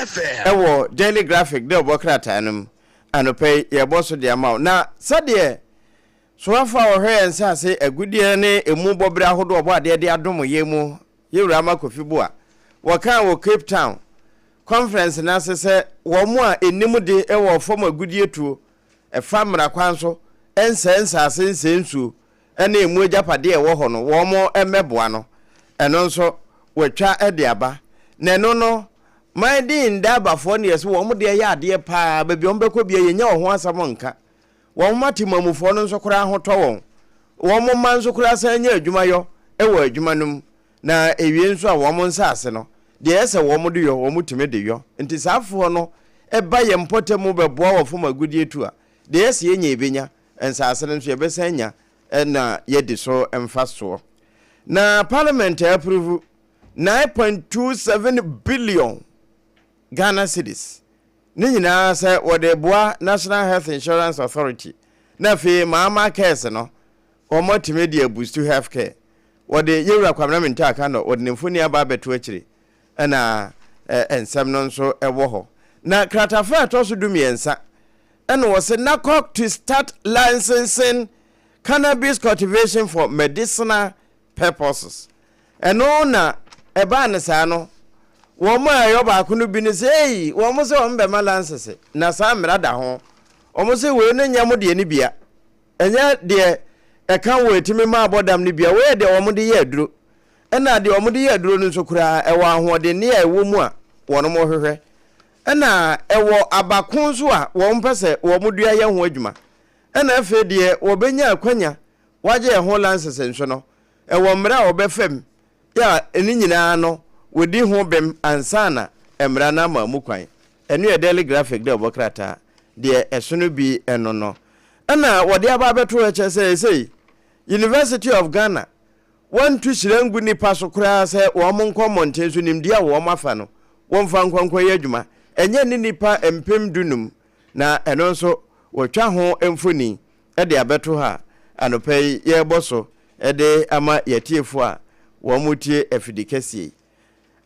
ɛwɔ Daily Graphic dɛ ɔbɔ krataa no mu anɔpa yi yɛbɔ so de ama wo. Na sɛdeɛ soafo a wɔhwɛ yɛn nsase agudeɛ ne emu bɔberɛ ahodoɔ ɔbɔ adeɛ de adom yɛn mu, yɛwura Ama Kofi Boa, wɔkaa wɔ Cape Town conference no ase sɛ wɔn a ɛnim de wɔ fam agudeɛ tuo ɛfa mmara kwan so nsɛe nsase, nsɛe nsuo ne emu agyapadeɛ a ɛwɔ hɔ no, wɔn mmɛboa no. Ɛno nso wɔatwa de aba. Na ɛno no, man de ndaabafoɔ no yɛ sɛ wɔn deɛ yɛ adeɛ paa, baabi a wɔn bɛkɔ bia yɛnya wɔn ho asɛm nka. Wɔn mma temamufoɔ no nso koraa ho tɔ wɔn. Wɔn mma nso koraa san nya adwuma yɔ wɔ adwuma no mu. Na ewie nso a wɔn nsase no, deɛ ɛyɛ sɛ wɔn de yɔ, wɔn tumi de yɔ. Nti saa afoɔ no ba yɛn mpɔtam mu bɛboa wɔ fam agudeɛ tu a, deɛ ɛyɛ sɛ yɛnya yɛbɛnya, nsase no nso yɛbɛsan anya na yɛadi so mfasoɔ. Na Parliament approve 9.27 billion Ghana cedis ne nyinaa sɛ wɔde boa National Health Insurance Authority na afei Mahama Cares no wɔn atumi de aboost health care. Wɔde Yewura Kwabena Mintah Akandoh wɔde ne mfoni aba abɛto akyire ɛna nsɛm no nso ɛwɔ hɔ. Na kratafa a ɛtɔ so 13 ɛna wɔsɛ NACOC to start licensing cannabis cultivation for medicinal purposes. Ɛno na ɛbaa no saa no, wɔn a ɛyɛ ɔbaako no bi no sɛ, ei, wɔn sɛ wɔn bɛma license, na saa mmara da ho. Wɔn sɛ wei no nyɛ mo deɛ no bia. Ɛnyɛ deɛ ɛka wɔ ɛtumi ma abɔdam no bia, wei yɛ deɛ wɔn de yɛ aduro. Ɛna deɛ wɔn de yɛ aduro no nso koraa, ɛwɔ ahoɔdenne a ɛwɔ mu a wɔn hwehwɛ. Ɛna ɛwɔ abako nso a wɔn pɛ sɛ wɔn dua yɛ ho adwuma. Ɛna afei deɛ wɔbɛnya akwanya wɔagye ɛho lances nso no, ɛwɔ mmara a wɔbɛfa mu a ne nyinaa no wɔdi ho bem ansa na mmara no ama mu kwan. Ɛno yɛ Daily Graphic dɛ ɔbɔ krataa deɛ ɛsono bi no no. Ɛna wɔde aba abɛto hɔ kyerɛ sɛ seesei University of Ghana wɔnto hyira ngu nnipa so koraa sɛ wɔn nkɔ mmɔnten so nimdeɛ a wɔn afa no wɔmfa nkɔ nkɔyɛ adwuma. Ɛnyɛ ne nnipa 15,000 na ɛno nso wɔtwa ho mfoni de abɛto ha a anɔpa yi yɛrebɔ so de ama yɛn atiefoɔ a wɔretie afidi kɛseɛ yi.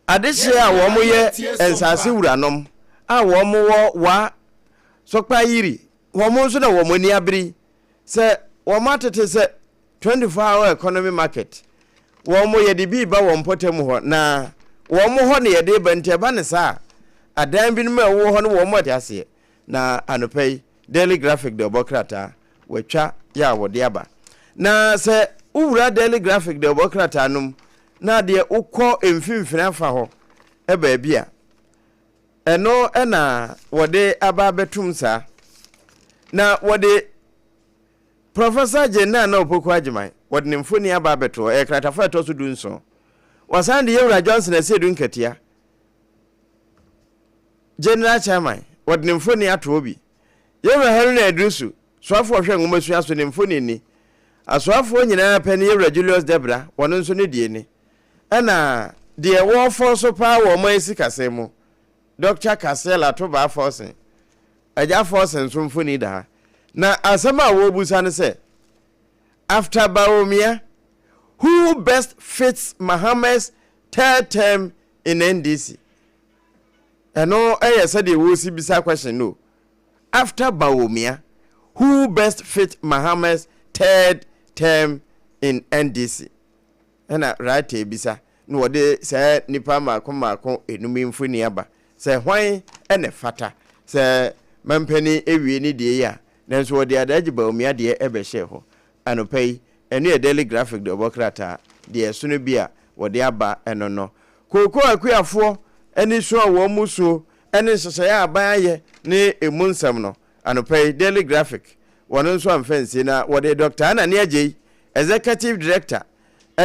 Adehyeɛ a wɔyɛ nsase wuranom a wɔwɔ Wa Sɔkpayiri, wɔn nso na wɔn ani abere yi sɛ wɔatete sɛ 24 hour economy market. Wɔn yɛde bi reba wɔn mpɔtam hɔ na wɔn hɔ na yɛde reba nti ɛba ne saa a adan binom a ɛwɔ hɔ no wɔn ate aseɛ. Na anɔpa yi Daily Graphic de ɔbɔ krataa wɔatwa yɛ a wɔde aba. Na sɛ wowura Daily Graphic de ɔbɔ krataa no mu na deɛ wokɔ mfimfini afa hɔ baabi a, ɛno na wɔde aba abɛtom saa. Na wɔde Professor Jane Nana Opoku Agyemang, wɔde ne mfoni aba abɛto hɔ, ɛyɛ kratafa a ɛtɔ so 17. Wɔsan de Yɛwura Johnson Asiedu Nkatia, General Chairman, wɔde ne mfoni ato hɔ bi. Yɛwura Haruna Iddrisu, Soafoɔ a ɔhwɛ nwomasua so, ne mfoni ni. Asoafoɔ nyinaa pɛ ne Yɛwura Julius Debra, wɔn nso ne deɛ ni. Ɛna deɛ wɔfɔ so paa wɔ ɔman sikasɛm mu, Dɔkta Cassiel Atobaa Forson, Agya Forson nso mfoni da ha. Na asɛm a wɔrebusa ne sɛ, After Bawumia, who best fits Mahama's third term in NDC? Ɛno yɛ sɛdeɛ wɔresi bisa question no. After Bawumia, who best fit Mahama's third term in NDC? Ɛna writer bisa na wɔde saa nnipa mmaako mmaako enum yi mfoni aba sɛ hwan na ɛfata sɛ mampanin ewie ne deɛ yi a, nanso wɔde Alhaji Bawumia deɛ ɛbɛhyɛɛ hɔ anɔpa yi. Ɛno yɛ Daily Graphic deɛ ɔbɔ krataa deɛ ɛsono bi a wɔde aba ɛno no. Kookoo akuafoɔ ne su a wɔn mu suo ne nhyehyɛeɛ a aban ayɛ ne emu nsɛm no, anɔpa yi Daily Graphic wɔn nso amfa ansie na wɔde Dɔkta Anani Agyei, Executive Director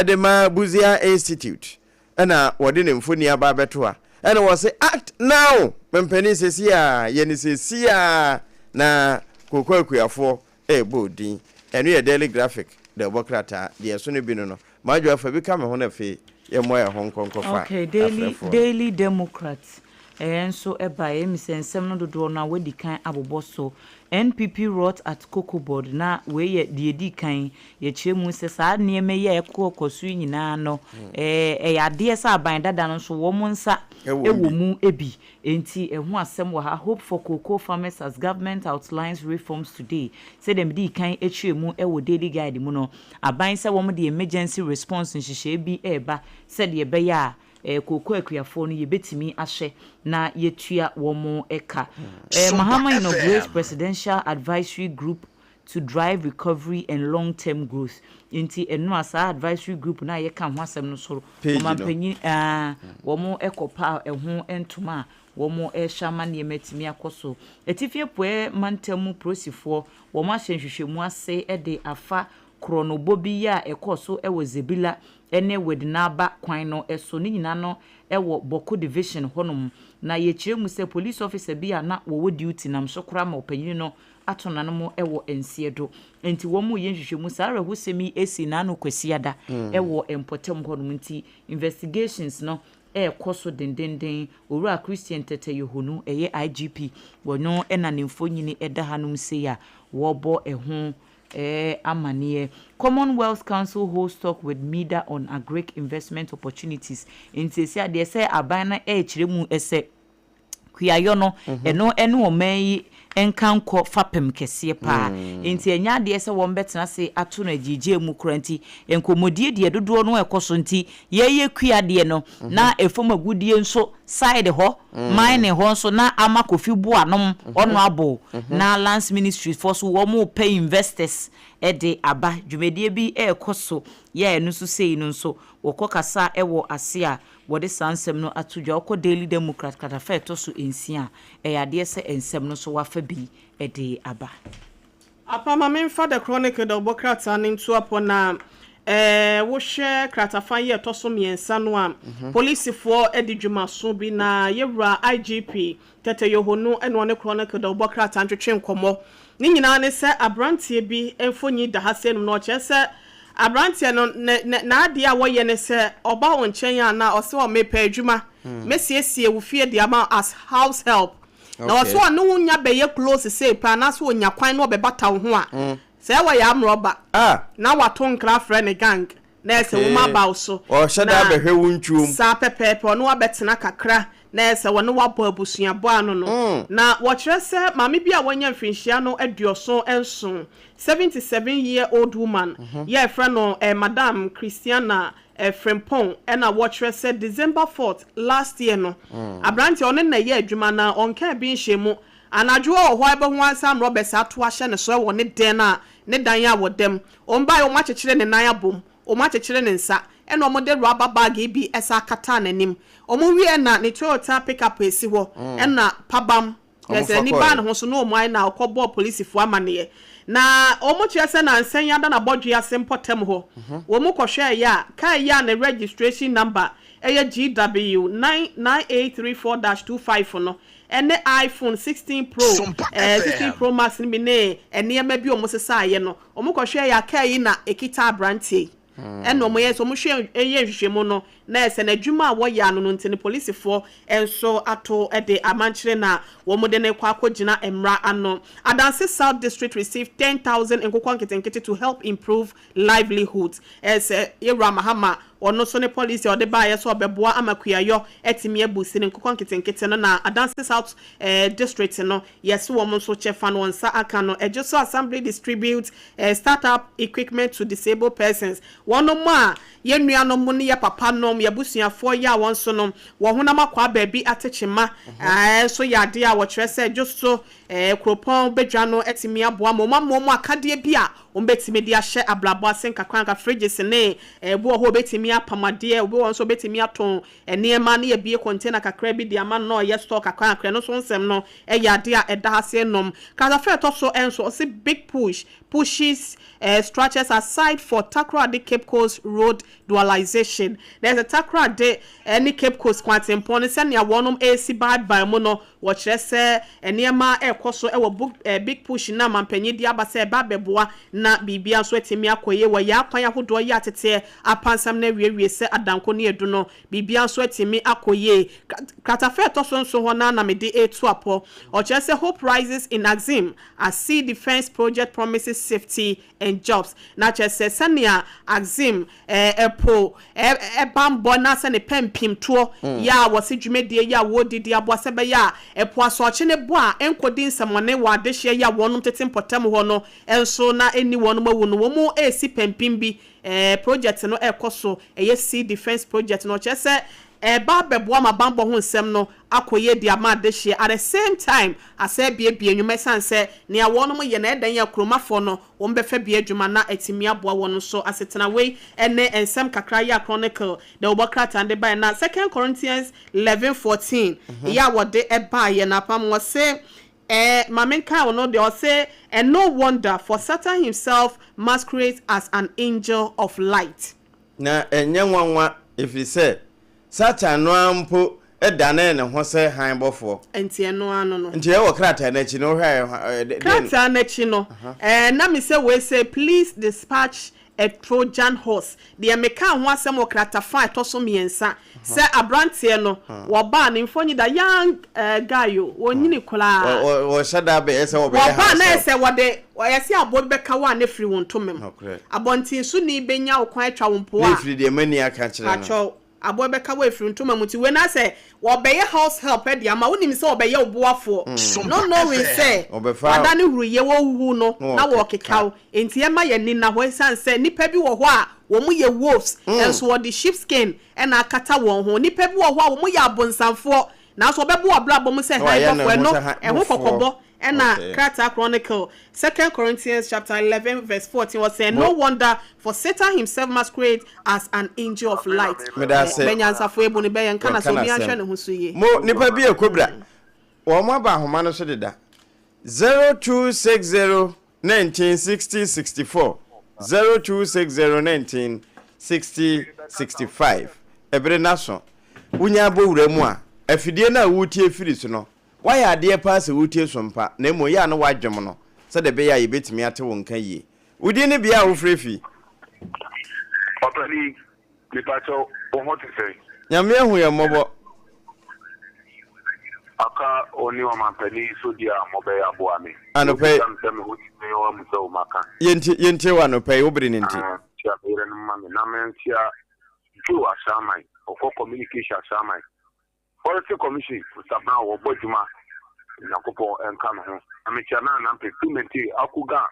de ma Busia Institute na wɔde ne mfoni aba abɛto ha ɛna wɔse act now mpanin sɛsi a yɛ ne sɛsi a na kooko akuafoɔ ɛrebɔ odin. Ɛno yɛ Daily Graphic de ɛbɔ krataa deɛ ɛso no bi no no. Madwo afa bi ka me ho na afei yɛmmoa yɛn ho nkɔ nkɔfa Okay, Daily, afrɛfoɔ no. Daily Democrat ɛɛ nso ɛbaeɛ, ɛmi sɛ nsɛm no dodoɔ no a wɔadi kan abobɔ so. NPP rot at Cocoa Board, na wei yɛ deɛ ɛdi kan, yɛkyerɛ mu sɛ saa nneɛma yi a ɛkɔkɔ so yi nyinaa no, ɛɛ ɛyɛ adeɛ sɛ aban dada no nso wɔn nsa Ɛwɔ wɔ bi. mu bi. Enti ɛho asɛm wɔ ha, Hope for cocoa farmers as government outlines reforms today. Sɛdeɛ medii kan kyerɛɛ mu wɔ Daily Guide mu no, aban sɛ wɔde emergency response nhyehyɛeɛ bi reba sɛdeɛ ɛbɛyɛ a kooko akuafoɔ no yɛbɛtumi ahwɛ na yɛatua wɔn ka. Sompa Mahama inaugurates FM. Presidential Advisory Group to drive recovery and long term growth. Nti ɛno a saa advisory group no a yɛka ho asɛm no so Page no. ɔmanpanyin aa wɔn kɔ paw ɛho ntoma a wɔn rehwɛ ama nneɛma atumi akɔ so. Atifi apueɛ mantam mu polisifoɔ wɔn ahyɛ nhwehwɛmu ase de afa korɔnobɔ bi a ɛkɔɔ so wɔ Zebilla ne Widnaba kwan no so. Ne nyinaa no wɔ Bawku division hɔnom. Na yɛkyerɛ mu sɛ police officer bi a na wɔwɔ duty nam so koraa ma ɔpanyin no ato n'anom wɔ nseɛ do. Enti wɔreyɛ nhwehwɛmu. Saa awerɛhosɛm yi sii n'ano Kwasiada wɔ mpɔtam hɔnom nti investigations no rekɔ so dendenden. Owura Christian Tetteh Yohuno, ɛyɛ IGP, wɔno na ne mfonini da hanom sei a wɔrebɔ ɛho amaneɛ. Commonwealth Council holds talk with MIDA on agric investment opportunities. Enti seesei adeɛ sɛ aban no rekyerɛ mu sɛ kuayɔ no, ɛno ne ɔman yi nkankɔ fapem kɛseɛ paa. Enti ɛnyɛ adeɛ sɛ wɔbɛtena ase ato no agyiegyeɛ mu koraa nti, nkɔmmɔdie deɛ dodoɔ no ɛkɔ so nti, yɛyɛ kua deɛ no, na ɛfam agudeɛ nso side hɔ, mining hɔ nso na ama Kofi Boanom, Honourable, na Lands Ministry foɔ nso wɔrepɛ investors de aba. Dwumadie bi rekɔ so, yɛ a ɛno nso sei no nso, wɔkɔ kasa wɔ ase a, Wɔde saa nsɛm no ato dwa. Wokɔ Daily Democrat kratafa a ɛtɔ so nsia a, ɛyɛ adeɛ sɛ nsɛm no nso wɔafa bi de aba. Apa ma memfa The Chronicle dawubɔ krataa no nto apɔ na eh, wohwɛ kratafa yi a ɛtɔ so mmiɛnsa no a, polisifoɔ di dwumaso bi na yɛwura IGP Tete Yohonu na ɔne Chronicle dawubɔ krataa ntwetwe nkɔmmɔ. Ne nyinaa ne sɛ aberanteɛ bi mfonyin da ha sei nom na ɔkyerɛ sɛ aberanteɛ no ne ne n'adeɛ a wɔyɛ ne sɛ ɔba wo nkyɛn a na ɔsɛ ɔ mepɛ adwuma, mɛsiesie wo fie de ama wo as house help. Na ɔsɛ ɔne wo nya bɛyɛ close sei pɛ anaasɛ ɔnya kwan na ɔbɛbata wo ho a, sɛ wɔyɛ amrɔba na wato nkra afrɛ ne gang na ɛsɛ wɔn aba wo so. Ɔhyɛ da Na abɛhwɛ wo ntwom. saa pɛpɛɛpɛ ɔne wo abɛtena kakra na ɛsɛ wɔne wo abɔ abusuabɔ ano no. Na wɔkyerɛ sɛ maame bi a wanya mfirinhyia no 77, 77 year old woman, yɛ a yɛfrɛ no Madam Christiana Frimpong na wɔkyerɛ sɛ December 4th last year no, aberanteɛ ɔne no na ɛyɛ adwuma na ɔnkaa bi nhyɛɛ mu. Anadwo ɔwɔ hɔ a ɛbɛho ara sɛ amrɔbɛs ato ahyɛ ne so wɔ ne dan a ne dan a wɔda mu. Wɔn baeɛ wɔn akyekyere ne nan abom, wɔn akyekyere ne nsa ɛna wɔn de rubber bag yi bi san kataa n'anim. Wɔn wieɛ na ne Toyota pick up esi hɔ ɛna pabam kyerɛ sɛ Wɔfa ani baa ne kɔeɛ. ho so na wɔn ayɛ na ɔkɔ bɔɔ polisifoɔ amaneɛ. Na wɔn kyerɛ sɛ nansa yi ada n'abɔdwe ase mpɔtam hɔ. Wɔn kɔhwɛɛeɛ a, car yi a ne registration number ɛyɛ GW 99834 dash 25 no ɛne iPhone 16 Pro, Sompa eh, 16 FM. Pro Max no bi ne nneɛma bi a wɔsesaeɛ no, wɔkɔhwɛeɛ a kaa yi na ɛkita aberanteɛ yi. Ɛna wɔyɛ sɛ wɔhwɛ yɛ nhwehwɛmu no, na ɛsɛ n'adwuma a wɔyɛ ano no nti no polisifoɔ nso ato de amankyere na wɔde no rekɔ akɔgyina mmara ano. Adanse South District received 10,000 nkokɔ nketenkete to help improve livelihoods. Ɛsɛ Yɛwura Mahama ɔno nso ne policy a ɔde baeɛ sɛ ɔbɛboa ama kuayɔ atumi abu sini nkokɔ nketenkete no na Adanse South eh, District no yɛse wɔn nso kyɛfa no wɔn nsa aka no. Ejisu Assembly distributes eh, start-up equipment to disabled persons. Wɔnom a yɛn nuanom ne yɛ papa nom, yɛn abusuafoɔ yɛ a wɔn nso no wɔn honam akwaa baabi atekyema eh, nso yɛ adeɛ a wɔkyerɛ sɛ Ejisu eh, kuropɔn badwa no atumi aboa ma wɔn ama wɔn akadeɛ bi a wɔbɛtumi de ahyɛ abrabɔ ase nkakrankra, fridges ne eh, obi wɔ hɔ a ɔbɛtumi apam adeɛ, obi wɔ hɔ nso a ɔbɛtumi atɔn nneɛma ne yɛbue container kakra bi de ama no na ɔyɛ store kakra kakra, ɛno nso nsɛm no yɛ adeɛ a ɛda ha se nom. Kratafa a ɛtɔ so nso, ɔse big push pushes eh, structures aside for Takoradi Cape Coast road dualization. Na ɛsɛ Takoradi ne Cape Coast kwantempɔn no sɛnea wɔnom resi baabae mu no, wɔkyerɛ sɛ nneɛma rekɔ so wɔ book, eh, big push no a mampanyin de aba sɛ ɛba abɛboa na biribiara nso atumi akɔ yie wɔ yɛn akwan ahodoɔ yi a teteɛ apansam no awiewie sɛ adanko ne adu no, biribiara nso atumi akɔ yie. Kratafa a ɛtɔ so nson hɔ no ara na mede reto apɔ. Ɔkyerɛ sɛ Hope Rises in Axim as Sea Defence Project Promises Safety and Jobs. Na kyerɛ sɛ sɛnea Axim ɛpo bammɔ na sɛ ne pampimtoɔ yɛ a wɔse dwumadie yi a wɔredi de aboa sɛ ɛbɛyɛ a ɛpo asorɔkye no bɔ a ɛnkɔdi nsɛmmɔne wɔ adehyeɛ yi a wɔnom tete mpɔtam hɔ no nso na ɛnni wɔnom awu no, wɔn resi pampim bi. Project no ɛrekɔ so, ɛyɛ Sea Defence Project no, ɔkyerɛ sɛ ɛreba abɛboa ma bammɔ ho nsɛm no akɔ yie de ama adehyeɛ, at the same time asɛ abiebie nnwuma ɛsiane sɛ nea wɔnom yɛ no ɛyɛ dɛn a kuromafoɔ no wɔn bɛfa bi adwuma na atumi aboa wɔn nso asetena. Wei ne nsɛm kakra yi a Chronicle dawubɔ krataa no de baeɛ. Na Second Corinthians 11:14 yi a wɔde baeɛ no apam wɔse Eh, ma menkae wo no deɛ ɔse, And no wonder, for Satan himself masquerades as an angel of light. Na ɛnyɛ nwanwa, ɛfiri sɛ Satan no ara mpo danee ne ho sɛ hann bɔfoɔ. Nti ɛno ara no no. Nti ɛwɔ krataa no akyi no, wohwɛ a, ɛdeɛn? Krataa no akyi no, eh, na me sɛ wei sɛ, Please dispatch a Trojan horse. Deɛ mekaa ho asɛm wɔ kratafa a ɛtɔ so mmiɛnsa, sɛ aberanteɛ no, wɔbaa ne mfonyin da, young eh, guy o, wɔnyini koraa. Wɔhyɛ da bɛyɛ sɛ wɔbɛyɛ Wɔbaa house na help. ɛsɛ wɔde, wɔyɛ sɛ aboɔ bi bɛka wo a na ɛfiri wo ntoma mu. Nokorɛ. Abɔntensoni bɛnya wo kwan atwa wo mpoa Na a. ɛfiri deɛ m'ani aka kyerɛ no. Pakyɛw, aboa bɛka wo afiri ntoma mu nti wei no asɛ wɔbɛyɛ house help de ama wo, wonim sɛ wɔbɛyɛ wo boafoɔ, not knowing sɛ wadane huruyɛ, wɔrehuhu no na wɔrekeka wo, nti ɛmma yɛn ani nna hɔ ɛsiane sɛ nnipa bi wɔ hɔ a wɔn yɛ wolves nso wɔde sheep skin na akata wɔn ho, nnipa bi wɔ hɔ a wɔn yɛ abonsamfoɔ nanso wɔbɛbɔ w'abrabɔ mu sɛ hann bɔfoɔ, ɛno ɛho kɔkɔbɔ Ɛna krataa Chronicle, Second Corinthians chapter 11 verse 14, ɔsɛ, No wonder, for Satan himself masquerades as an angel of light. Meda ase. Bɛ nyansafo ebu no bɛ, yɛnka na Yɛnka sɛ obiara n'asɛm. nhwɛ ne ho so yie. Mo, nipa bi ekobra. Wɔn aba ahoma no so deda. 0260. 19 60 64, 0260 19 60 65. Ɛbere no aso. Wonya abɔ wura mu a, afidie no a woretie firi so no, woayɛ adeɛ paa sɛ woretie Sompa, na mmom yɛ a na woadwom no sɛdeɛ ɛbɛyɛ a yɛbɛtumi ate wo nka yie. Wo din ne bea a wofrɛ fi? Ɔpanin, mepakyɛw, wo ho te sɛn? Nyame ahu yɛn mmɔbɔ. Aka wo ne ɔmanpanin yi so deɛ a mobɛyɛ aboa me. Anɔpa yi. Wobisa me sɛ me ho te sɛn a woamu sɛ wo maka. Yɛntie, yɛntie wo anɔpa yi, wo bere no nti. Ah, kyia me yerenom ma me na menkyia Joe Ahyɛaman, ɔkɔ Communication Ahyɛaman. Forestry Commission, Mister Brown, wɔbɔ adwuma, Nyankopɔn nka ne ho. Na mekyia Nana Nampe, Clemente Akuga,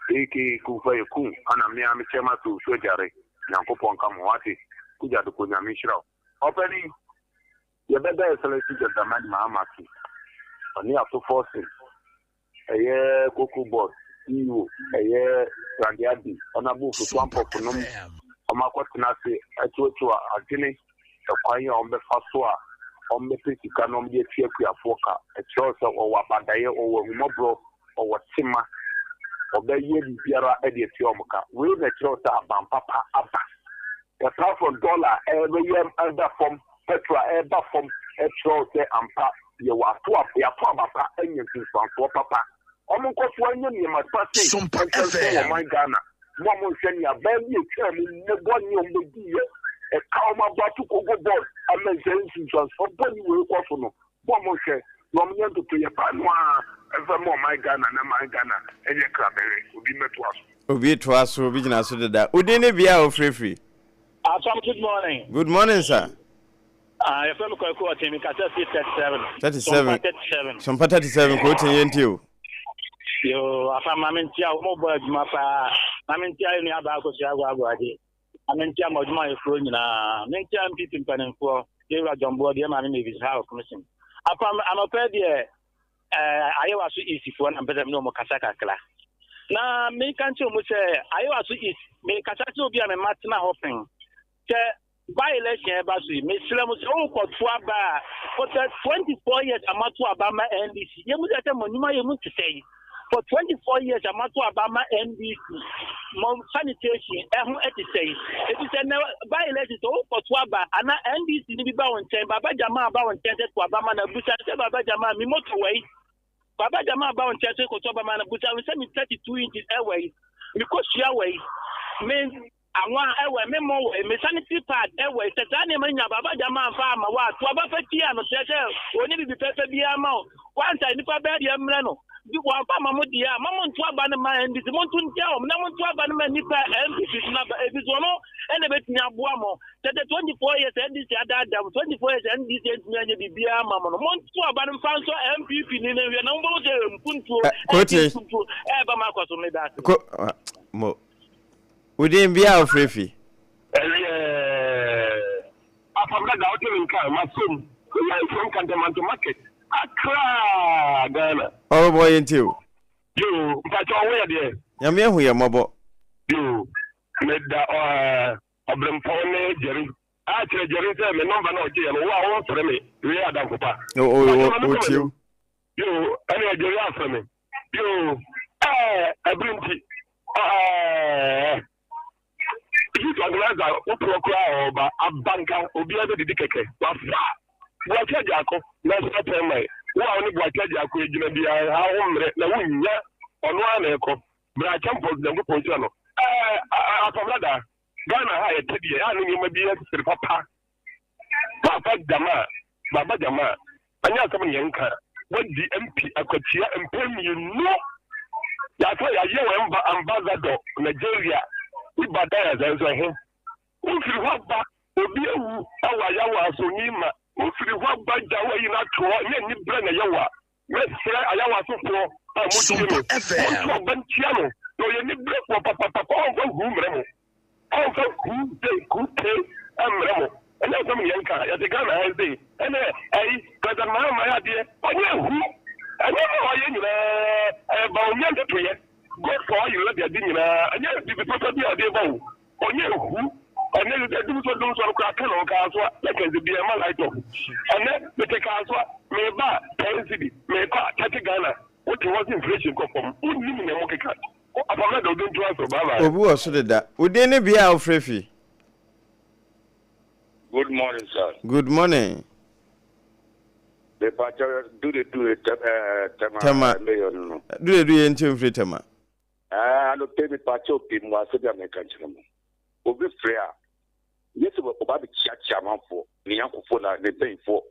aka Kumfa Yekun, ana me ara me chairman to Osu Agyare, Nyankopɔn nka mo ho, wate? Kugya Doko, Nyame nhyira wo. Ɔpanin, yɛbɛda Excellency John Dramani Mahama ase, ɔne Ato Forson. Ɛyɛ Cocoa Board CEO, ɛyɛ Randy Abbey, Honourable Fosu Ampofo nom, wɔn akɔtena ase atuatua adwene ɛkwan a wɔbɛfa so a wɔbɛpɛ sika na wɔde atua akuafoɔ ka. Ɛkyerɛ sɛ ɔwɔ abadaeɛ, ɔwɔ ahummɔborɔ, ɔwɔ tema, ɔbɛyɛ biribiara de atua wɔn ka. Wei na ɛkyerɛ sɛ aban papa aba. Apart from dollar a ɛreyɛ ɛreba fam, petrol a ɛreba fam, ɛkyerɛ sɛ ampa yɛwɔ ato ab yɛato aba pa anya nsunsuansoɔ papa. Wɔn nkɔ so nyɛ nneɛma pa sei Sompa nkyɛnso wɔ FM. ɔman Ghana. Mo a monhwɛ nea baa bi a ɛtwaa mu mmobɔ ne wɔn bɛdiiɛ, ɛka wɔn abɔ ato kogo board ama nsɛ nsunsuansoɔ bɔne wei kɔ so no, Mo a mohwɛ na wɔn nyɛ ntotoeɛ pa no ara mfa mma ɔman Ghana na man Ghana nyɛ krabɛhwɛ. Obi mmɛtoa so. Obi toa so, obi gyina so deda. Wo din ne bea a wofiri firi? Asam good morning. Good morning sir. Ah, yɛfrɛ me Kwaku Ɔten, mekasa firi 37. 37. Sompa 37. Sompa 37, kò ten yɛn ti o. Yoo, afa ma me ntia wo, mo bɔ adwuma paa. Ma me ntia yɛ nua baa Akosua Agoagoagye. Ma me ntia mo adwumayɛfoɔ nyinaa. Me ntia MPP mpanimfoɔ, Yɛwura John Boɔ deɛ maame Mavis Hawa Commission. Apam anɔpɛ deɛ eh, Ayewa so East foɔ na mpɛ sɛ me ne wɔn kasa kakra. Na meka nkyerɛ wɔn sɛ Ayewa so East, mekasa kyerɛ obi a me mma tena hɔ pɛn sɛ by election ɛba so yi, mesrɛ mo sɛ wokɔto aba a, for the 24 years a mato aba ma NDC, yɛ mu sɛ sɛ mo nnwuma yɛ mu te sɛ yi. For 24 years a mato aba ma NDC, mo sanitation ɛho ɛte sɛ yi. Eti sɛ nɛ by election sɛ wokɔto aba ana NDC ni bi ba wo nkyɛn, Baba Jamaa ba wo nkyɛn sɛ to aba ma na busa sɛ Baba Jamaa mi moto wɔ yi. Baba Jamaa ba wo nkyɛn sɛ kɔto aba ma na busa sɛ mi 32 inches ɛwɔ yi, mi kosua wɔ yi, me Anwa ɛwɛ, me mo wɛ, me sanitary pad ɛwɛ, sɛ saa nneɛma no nyinaa Baba Gyama amfa amma wo a, to aba fa tia no, kyerɛ sɛ ɔnni biribi pɛpɛ biara ma wo. Wansa nnipa bɛyɛ deɛ mmerɛ no, wamfa amma mo deɛ a, ma monto aba no mma NDC, monto ntia wɔn, na monto aba no mma nnipa a NPP so no aba, ɛfiri sɛ ɔno ɛna ɛbɛtumi aboa mo. Kyerɛ sɛ 24 years NDC adaadaa mo, 24 years NDC antumi anyɛ biribiara amma mo no, monto aba no mfa nsɔ NPP ni no nhwɛ na mobɛhu sɛ mpuntuo, Kote. mpuntuo ɛreba mo akɔ so. Meda ase. Ko, mo. Wo din bia a wofrɛ fi? Ɛyɛ Apam dada wote me nka a masom wo live from Kantamanto market Accra Ghana. Ɔrobɔ yɛn tie o. Yoo mpakyɛw wo yɛ deɛ. Nyame ahu yɛn mmɔbɔ. Yoo meda ɔbrempɔn ne Jerry a kyerɛ Jerry sɛ me number na ɔgye yɛ no wo a wo mfrɛ me wei yɛ adamfo pa. O o o tie o. Yoo ɛne Jerry afrɛ me. Yoo, ɛɛ, ɛbere nti, ɛɛ, heat organizer woporɔ koraa a ɔba abanka obiara bɛdidi kɛkɛ wafa Boakye Agyarko national chairman wo a wo ne Boakye Agyarko gyina biara ha wo mmerɛ na wonnya ɔno ara na ɛkɔ berɛ akyɛmpɔ Nyankopɔn nhyira no ɛɛ apamladaa Ghana ha yɛte deɛ a ne nneɛma bi yɛ papa Papa Jamaa, Baba Jamaa, ɛnyɛ asɛm na yɛnka. Wadi MP akwatia mpɛn mmienu. Yɛasa yɛayɛ wɔ ambassador Nigeria, Ibadan nso ɛhe. Wofiri hɔ aba, obi awu ɛwɔ Ayawa so ni ma. Wofiri hɔ aba gya wo ayi no ato hɔ, ɛnyɛ anibrɛ na ɛyɛ wo a. Mɛsrɛ Ayawasofoɔ a motie me, monto aba ntia no, na ɔyɛ nibrɛfoɔ papapapa, ɔmfa huu mmerɛ mo. Ɔmfa kuu sei kuu kei mmrɛ mo. Ɛnyɛ asɛm ne yɛnka. Yɛte Ghana ha sei ɛnɛ ɛyi President Mahama yɛ adeɛ ɔnyɛ hu. Ɛnneɛma a ɔyɛ nyinaa ɛyɛ Bawumia ntotoyɛ. God for oil ne ade nyinaa ɛnyɛ biribi papa bi a ɔde ba o. Ɔnyɛ hu. Ɛnɛ sɛ dumsɔ dumsɔ no koraa ka na ɔkaa so a na kɛnse bi ɛma light off. Ɛnɛ mete kaa so a meba a 10 cedi mekɔ a 30 Ghana. Wote hɔ se inflation kɔ fam, wonnim nea mokeka. Apam no da obi ntoa so. Bye bye. Obi wɔ so deda. Wo din ne bea a wofrɛ fi? Good morning sir. Good morning. Mepakyɛw Duredu Tema Tema mayor no no. Duredu yɛ nti mfiri Tema. Ɛɛ anɔpɛ mepakyɛw pii mu asɛm bi a meka nkyerɛ mo. Obi frɛ a nyɛ sɛ ɔba bɛkyiakyia amanfoɔ ne yankofoɔ na ne mpanyinfoɔ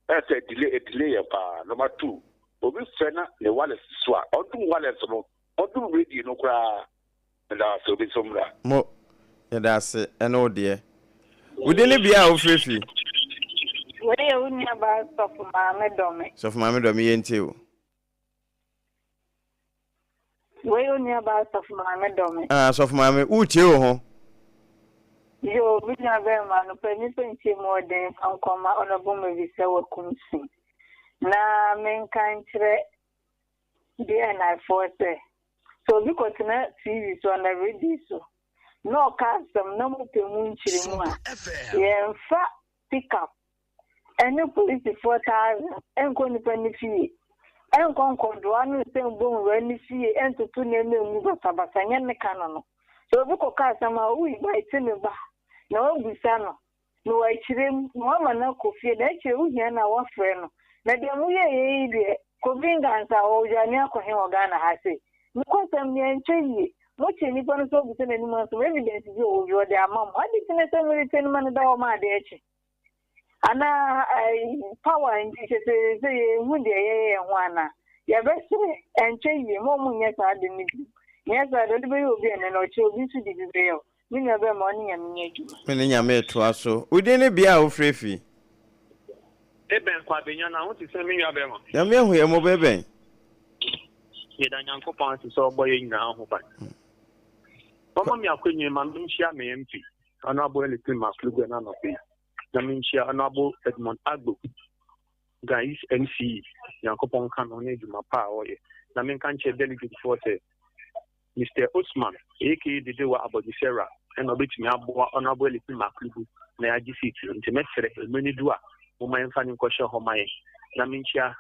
ɛyɛ sɛ delay ɛdelay yɛn paa. Number two obi frɛ na ne wireless so a ɔndum wireless no ɔndum radio no koraa. Meda ase obi nso mmra. Mo, yɛda ase ɛne wo deɛ. Wo din ne bea a wo frɛ fi? Wei yɛ wo nua baa Sɔfo Maame Dɔme. Sɔfo Maame Dɔme yɛn tie o. Wei yɛ wo nua baa Sɔfo Maame Dɔme. Ah Sɔfo Maame, wo tie wo ho. Yoo, me nua bɛɛma no pɛ nipa nkyɛ mu ɔden fa nkɔma Honourable Mavisa Wakumsi na menka nkyerɛ BNI foɔ sɛ, sɛ obi kɔtena TV so anaa radio so na ɔka asɛm na mopɛ mu nkyerɛmu a, yɛmfa pick up ne polisifoɔ thousand nkɔ nipa no fie, nkɔ nkɔdoa no sɛ mbɔ nwura ne fie ntoto nneɛma ngu basabasa nyɛ ne ka no no. Sɛ obi kɔka asɛm a, wo invite no ba na wabisa no na wakyerɛ mu, na wama no akɔ fie, na akyire wohia no a woafrɛ no. Na deɛ moyɛeɛ yi deɛ, Kofi Nkansah, ɔredwane akɔ he wɔ Ghana ha sei? Nokwasɛm ni, ɛntwa yie. Mokye nnipa no sɛ wobisa n'anim asɛm, evidence bi a ɔwɔ bi ɔde ama mo. Ade nti na sɛ moretie no ma no da hɔ ma adeɛ kye? Anaa power nti kyɛ sɛ sɛ yɛnhu deɛ yɛyɛ yɛn ho anaa? Yɛbɛsrɛ, ɛntwa yie, mo a monyɛ saa ade no bio. Nyɛ saa deɛ, wode bɛyɛ obi ɛnnɛ na ɔkyerɛ obi nso de bi bɛyɛ wo. Me nua bɛɛma wo ne Nyame nyɛ adwuma. Me ne Nyame retoa so. Wo din ne bea a wo frɛ fi? Ebɛn Kwabenya na ho te sɛn me nua bɛɛma? Nyame ahu yɛn mmɔbɔ ebɛn? Yɛda Nyankopɔn ase sɛ ɔbɔ yɛn nyinaa ho ban. Wama me akwanya yi ma menhyia me MP, Honourable Ellison Maflugwe no anɔpa yi, na menhyia Honourable Edmond Agbo, Ga East MCE, Nyankopɔn nka no ne adwuma pa a ɔyɛ. Na menka nkyerɛ delegate foɔ sɛ Mister Osman aka Dedewa Abɔdwesɛwura na ɔbɛtumi aboa Honourable Elifin Maklubu na yɛagye seat no nti mɛsrɛ mmerɛ no du a momma yɛmfa no nkɔhyɛ hɔ ma yɛn na menkyia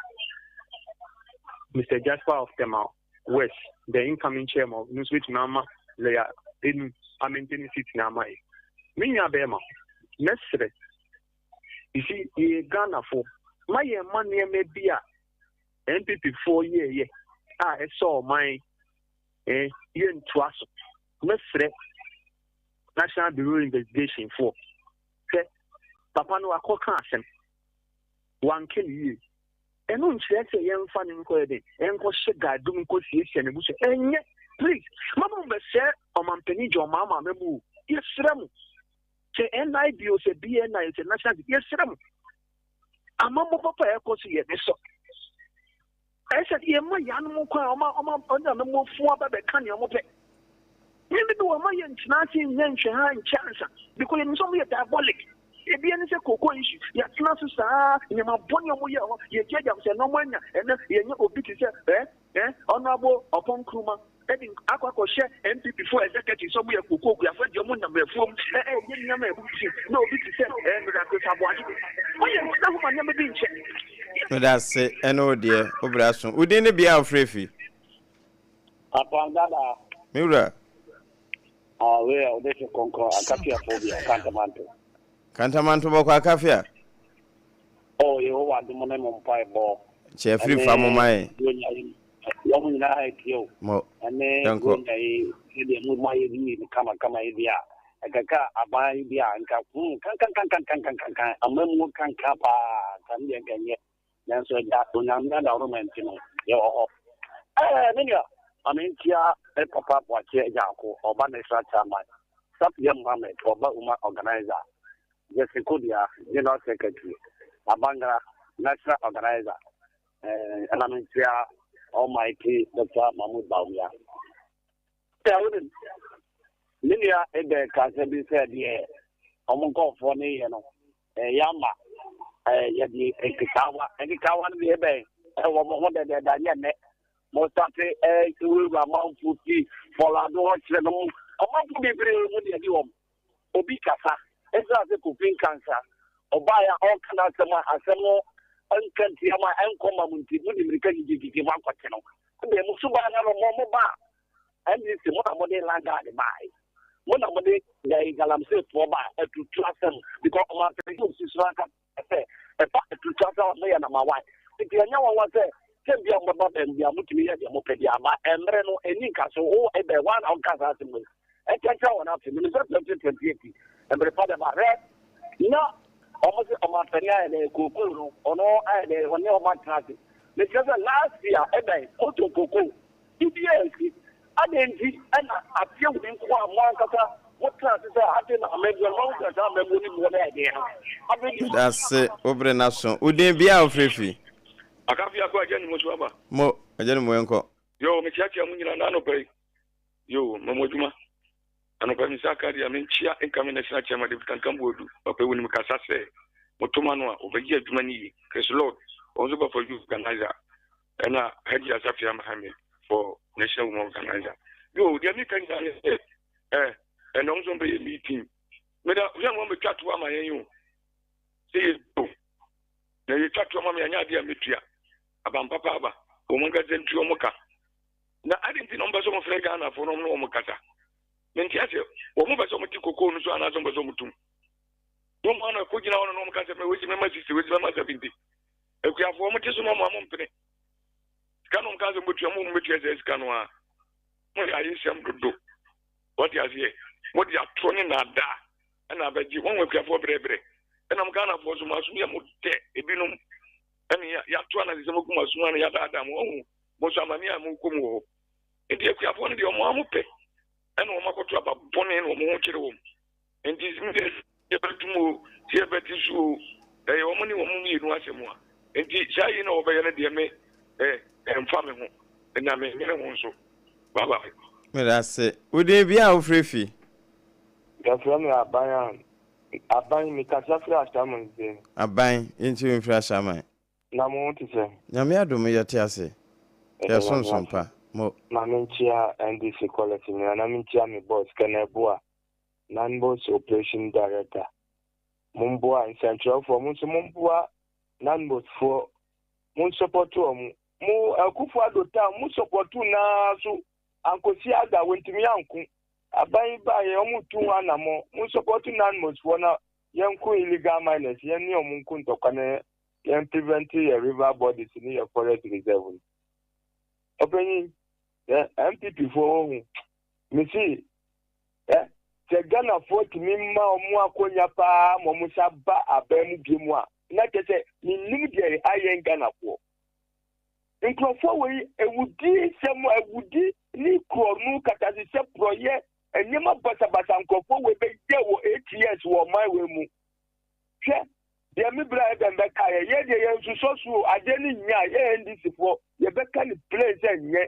Mister Jasper of Tema West the incoming chairman ɔno nso bɛtumi ama lawyer Enu amɛntɛni seat no ama yɛn. Me nua bɛrima mɛsrɛ you see yɛyɛ Ghanafo ma yɛn mma nneɛma bi a NPP foɔ yɛɛyɛ a ɛsɛ ɔman eh, yɛntoa so. Mɛsrɛ National Bureau Investigation foɔ sɛ papa no wakɔka asɛm, wanka ne yie. Ɛno nkyerɛ sɛ yɛmfa no nkɔyɛ den, ɛnkɔhyɛ gaadum nkɔsiesie n'abusua. Ɛnyɛ, please, mama mo bɛsɛ ɔmampanin John Mahama amamu o. Yɛsrɛ mo, sɛ NIB o, sɛ BNI o, sɛ National, yɛsrɛ mo. Amammɔ papa a ɛkɔ so yɛ ne sɔ. Ɛyɛ sɛ yɛma yɛanom kwan a ɔma ɔma ɔne amammɔfoɔ aba bɛka nea wɔpɛ. Nneɛma bi wɔ hɔ ma yɛntena ase nyɛ nhwɛ ha nkyɛ ansa because yɛnim sɛ wɔyɛ diabolic. Ebi ne sɛ cocoa issue, yɛatena so saa nneɛma bɔne a wɔyɛ hɔ, yɛgyaagyaa sɛ na wɔanya ɛnɛ yɛnyɛ obi te sɛ ɛ Eh Honourable Oppong Nkrumah de akɔ akɔhyɛ NPP foɔ executive sɛ ɔmo yɛ kookoo kuafoɔ deɛ ɔmo nam afuom ɛɛyɛ nneɛma a ɛbu ti na obi te sɛ eh Miracles Aboagye ɔyɛ ntena ho ma nneɛma bi nkyɛ. Medase ɛne wo deɛ wo bra so. Wo din ne bea a wo frɛ fi? Apam dada. Me wura. Ah wei a wode se kɔnkɔn akafiafoɔ bi a kantamanto. Kantamanto bɔkɔ akafia. Oh Yehowa adom ne mo mpaebɔ. Kyɛ afiri fa mo ma yɛn. Buronya yi wɔn nyinaa atie o. Mo Ɛne yɛnkɔ. Buronya yi sɛdeɛ mo mo ayɛ bi no kama kama yi deɛ a ɛkɛka aban yi deɛ a nka hmm kankankankankankankan amamuo kanka paa nka ne deɛ nka nyɛ nanso agya Onyame adaworoma nti no yɛwɔ hɔ. Ɛɛ me nua ma me ntia me papa Boakye Agyaako ɔba National Chairman Safiya Mohammed ɔba Uma Organizer Jesse Kodua, General Secretary, Abangra, National Organizer, ɛna me nkyia Almighty Dr. Mahmoud Bawumia. Sɛ wonim, me nua Ebert ka asɛm bi sɛ deɛ wɔn nkurɔfoɔ no yɛ no, ɛyɛ ama yɛde nkekaawa, nkekaawa no deɛ ɛbɛn ɛwɔ mo ho dɛdɛɛdɛ anyɛ nnɛ. Mo sate ɛwurawura amanfoɔ fi fɔlado hɔ kyerɛ no mo ɔmanfoɔ bebree mu deɛ de wɔn. obi kasa. Esiane sɛ Kofi Nkansah ɔbaeɛ a ɔreka n'asɛm a asɛm no nka ntia mo a ɛnkɔ mma mo nti, mode mmirika gyigyigyigyi mo akɔte no. Ɛbɛn mo suban na no mo mo ba NDC mo na mo de land guard bae. Mo na mo de ɛyi galamsey foɔ ba atutu asɛm because ɔmo asɛm yi osi so anka sɛ ɛfa atutu asɛm a mo yɛ number one. Nti ɛnyɛ nwanwa sɛ sɛ bia mo bɛba bɛn bia mo tumi yɛ deɛ mo pɛ bia ba ɛmmerɛ no ɛni nka so wo ɛbɛn wɔn na ɔka saa asɛm yi ɛkyɛkyɛ wɔn afe menim sɛ 2028 ɛmere pa bɛba hwɛ na ɔmo se ɔmo afɛne ayɛ dɛ kookoo no ɔno ayɛ dɛ ɔne ɔmo atena ase mekyerɛ sɛ last year ɛbɛn koto kookoo biribiara ansi adɛn nti ɛna aseɛ wei nko a mo ankasa mo tena ase sɛ ade na amammuo no moahu sɛ saa amammuo no boɔ no yɛ den no afei Meda ase, wo bere no aso. Wo din, bea a wofrɛ fi? Akafo Yako Agya Nimo so aba. Mo, Agya Nimo yɛnkɔ. Yoo, mekyeakyea mo nyinaa na anɔpa yi. Yoo, ma mo adwuma. Anɔpa yi me nsa aka deɛ menkyea incoming national chairman David Kankan Boadu. Papa yi wonim kasa sɛ moto ma no a ɔbɛyɛ adwuma no yie. Chris Lord, ɔno nso ba for youth organizer. Ɛna Hajia Safia Mohammed for national women organizer. Yoo, deɛ meka nyinaa ne sɛ eh, ɛnna ɔmo nso bɛyɛ meeting. Meda hwɛ mo bɛtwa to ama yɛn o. Sɛ yɛ o. Na yɛtwa to ama me anyɛ adeɛ a mɛtua. Abampapa aba. Wɔn ankasa ntua wɔn ka. Na adɛn nti na wɔpɛ sɛ wɔfrɛ Ghanafoɔ na wɔne wɔn kasa? Mente aseɛ. Wɔn pɛ sɛ wɔte kokoo no so anaasɛ wɔpɛ sɛ wɔtum? Wɔn mu ano ɛkɔgyina hɔ no na wɔn ka sɛ mɛ wɔsi mɛma 60, wɔsi mɛma 70. Akuafoɔ wɔn te so na wɔn a wɔmpene. Sika na wɔn ka sɛ wɔbɛtua, wɔn wɔbɛtua sɛ sika no a. Mo yɛ ayesɛm dodo. Wɔte aseɛ. Mo de atorɔ ne naadaa ɛna abɛgye wɔn akuafoɔ brɛbrɛ. Ɛnam Ghanafoɔ so mo asom yɛ mo dɛ ebinom ɛne yɛato anasesɛm agu mo asom ano yɛadaadaa mo. Wɔn Mo nso amane a mokɔ mu wɔ hɔ. Enti akuafoɔ no deɛ wɔn ara wɔpɛ ɛna wɔn akɔto aba bɔne na wɔn ho kyere wɔn. Enti sɛ yɛbɛtum o, sɛ yɛbɛte so o, ɛyɛ wɔn ne wɔn mmienu asɛm a. Enti saa yi na wɔbɛyɛ no deɛ me ɛ ɛmfa me ho na mennwene ho nso. Bye bye. Medase. Wo din bia a wofrɛ fi? Yɛfrɛ me Aban a, Aban, mekasa firi Ashaiman Zee. Aban, yɛntie wo mfiri Ashaiman. Na mo ho te sɛn? Nyame adom yɛte ase. Yɛda Yɛsom Nyame som ase. pa. Mo. Ma menkyia NDC callers nyinaa na menkyia me boss Ken Abua, Nanbos operation director. Momboa nsɛnkyerɛwfoɔ mo nso momboa Nanbos foɔ mo nsɔpɔto wɔn. Mo Akufo Addo town mo sɔpɔto naa so ankosi aga wɔntumi anko. Aban yi baeɛ wɔn tu ho anamɔ. Mo nsɔpɔto Nanbos foɔ na yɛnko illegal miners yɛne wɔn nko ntɔkwa na yɛn prevent yɛ river bodies ne yɛ forest reserve no. Ɔpanyin, yɛ NPP foɔ wɔ hu. Mesi, ɛ sɛ Ghana foɔ tumi ma wɔn akonya paa ma wɔn sa ba aban mu bie mu a, na kyerɛ sɛ menim deɛ ɛha yɛn Ghana foɔ. Nkurɔfoɔ wɔ yi awudi nsɛm awudi ne korɔno katasesɛ porɔyɛ nneɛma basabasa nkurɔfoɔ wɔ bɛyɛ wɔ ATS wɔ ɔman wɔ mu. Hwɛ, deɛ me bra Eben bɛkaeɛ, yɛ deɛ yɛnsusɔ so o, adeɛ no nyɛ a, yɛ NDC foɔ, yɛbɛka no plain sɛ nyɛ.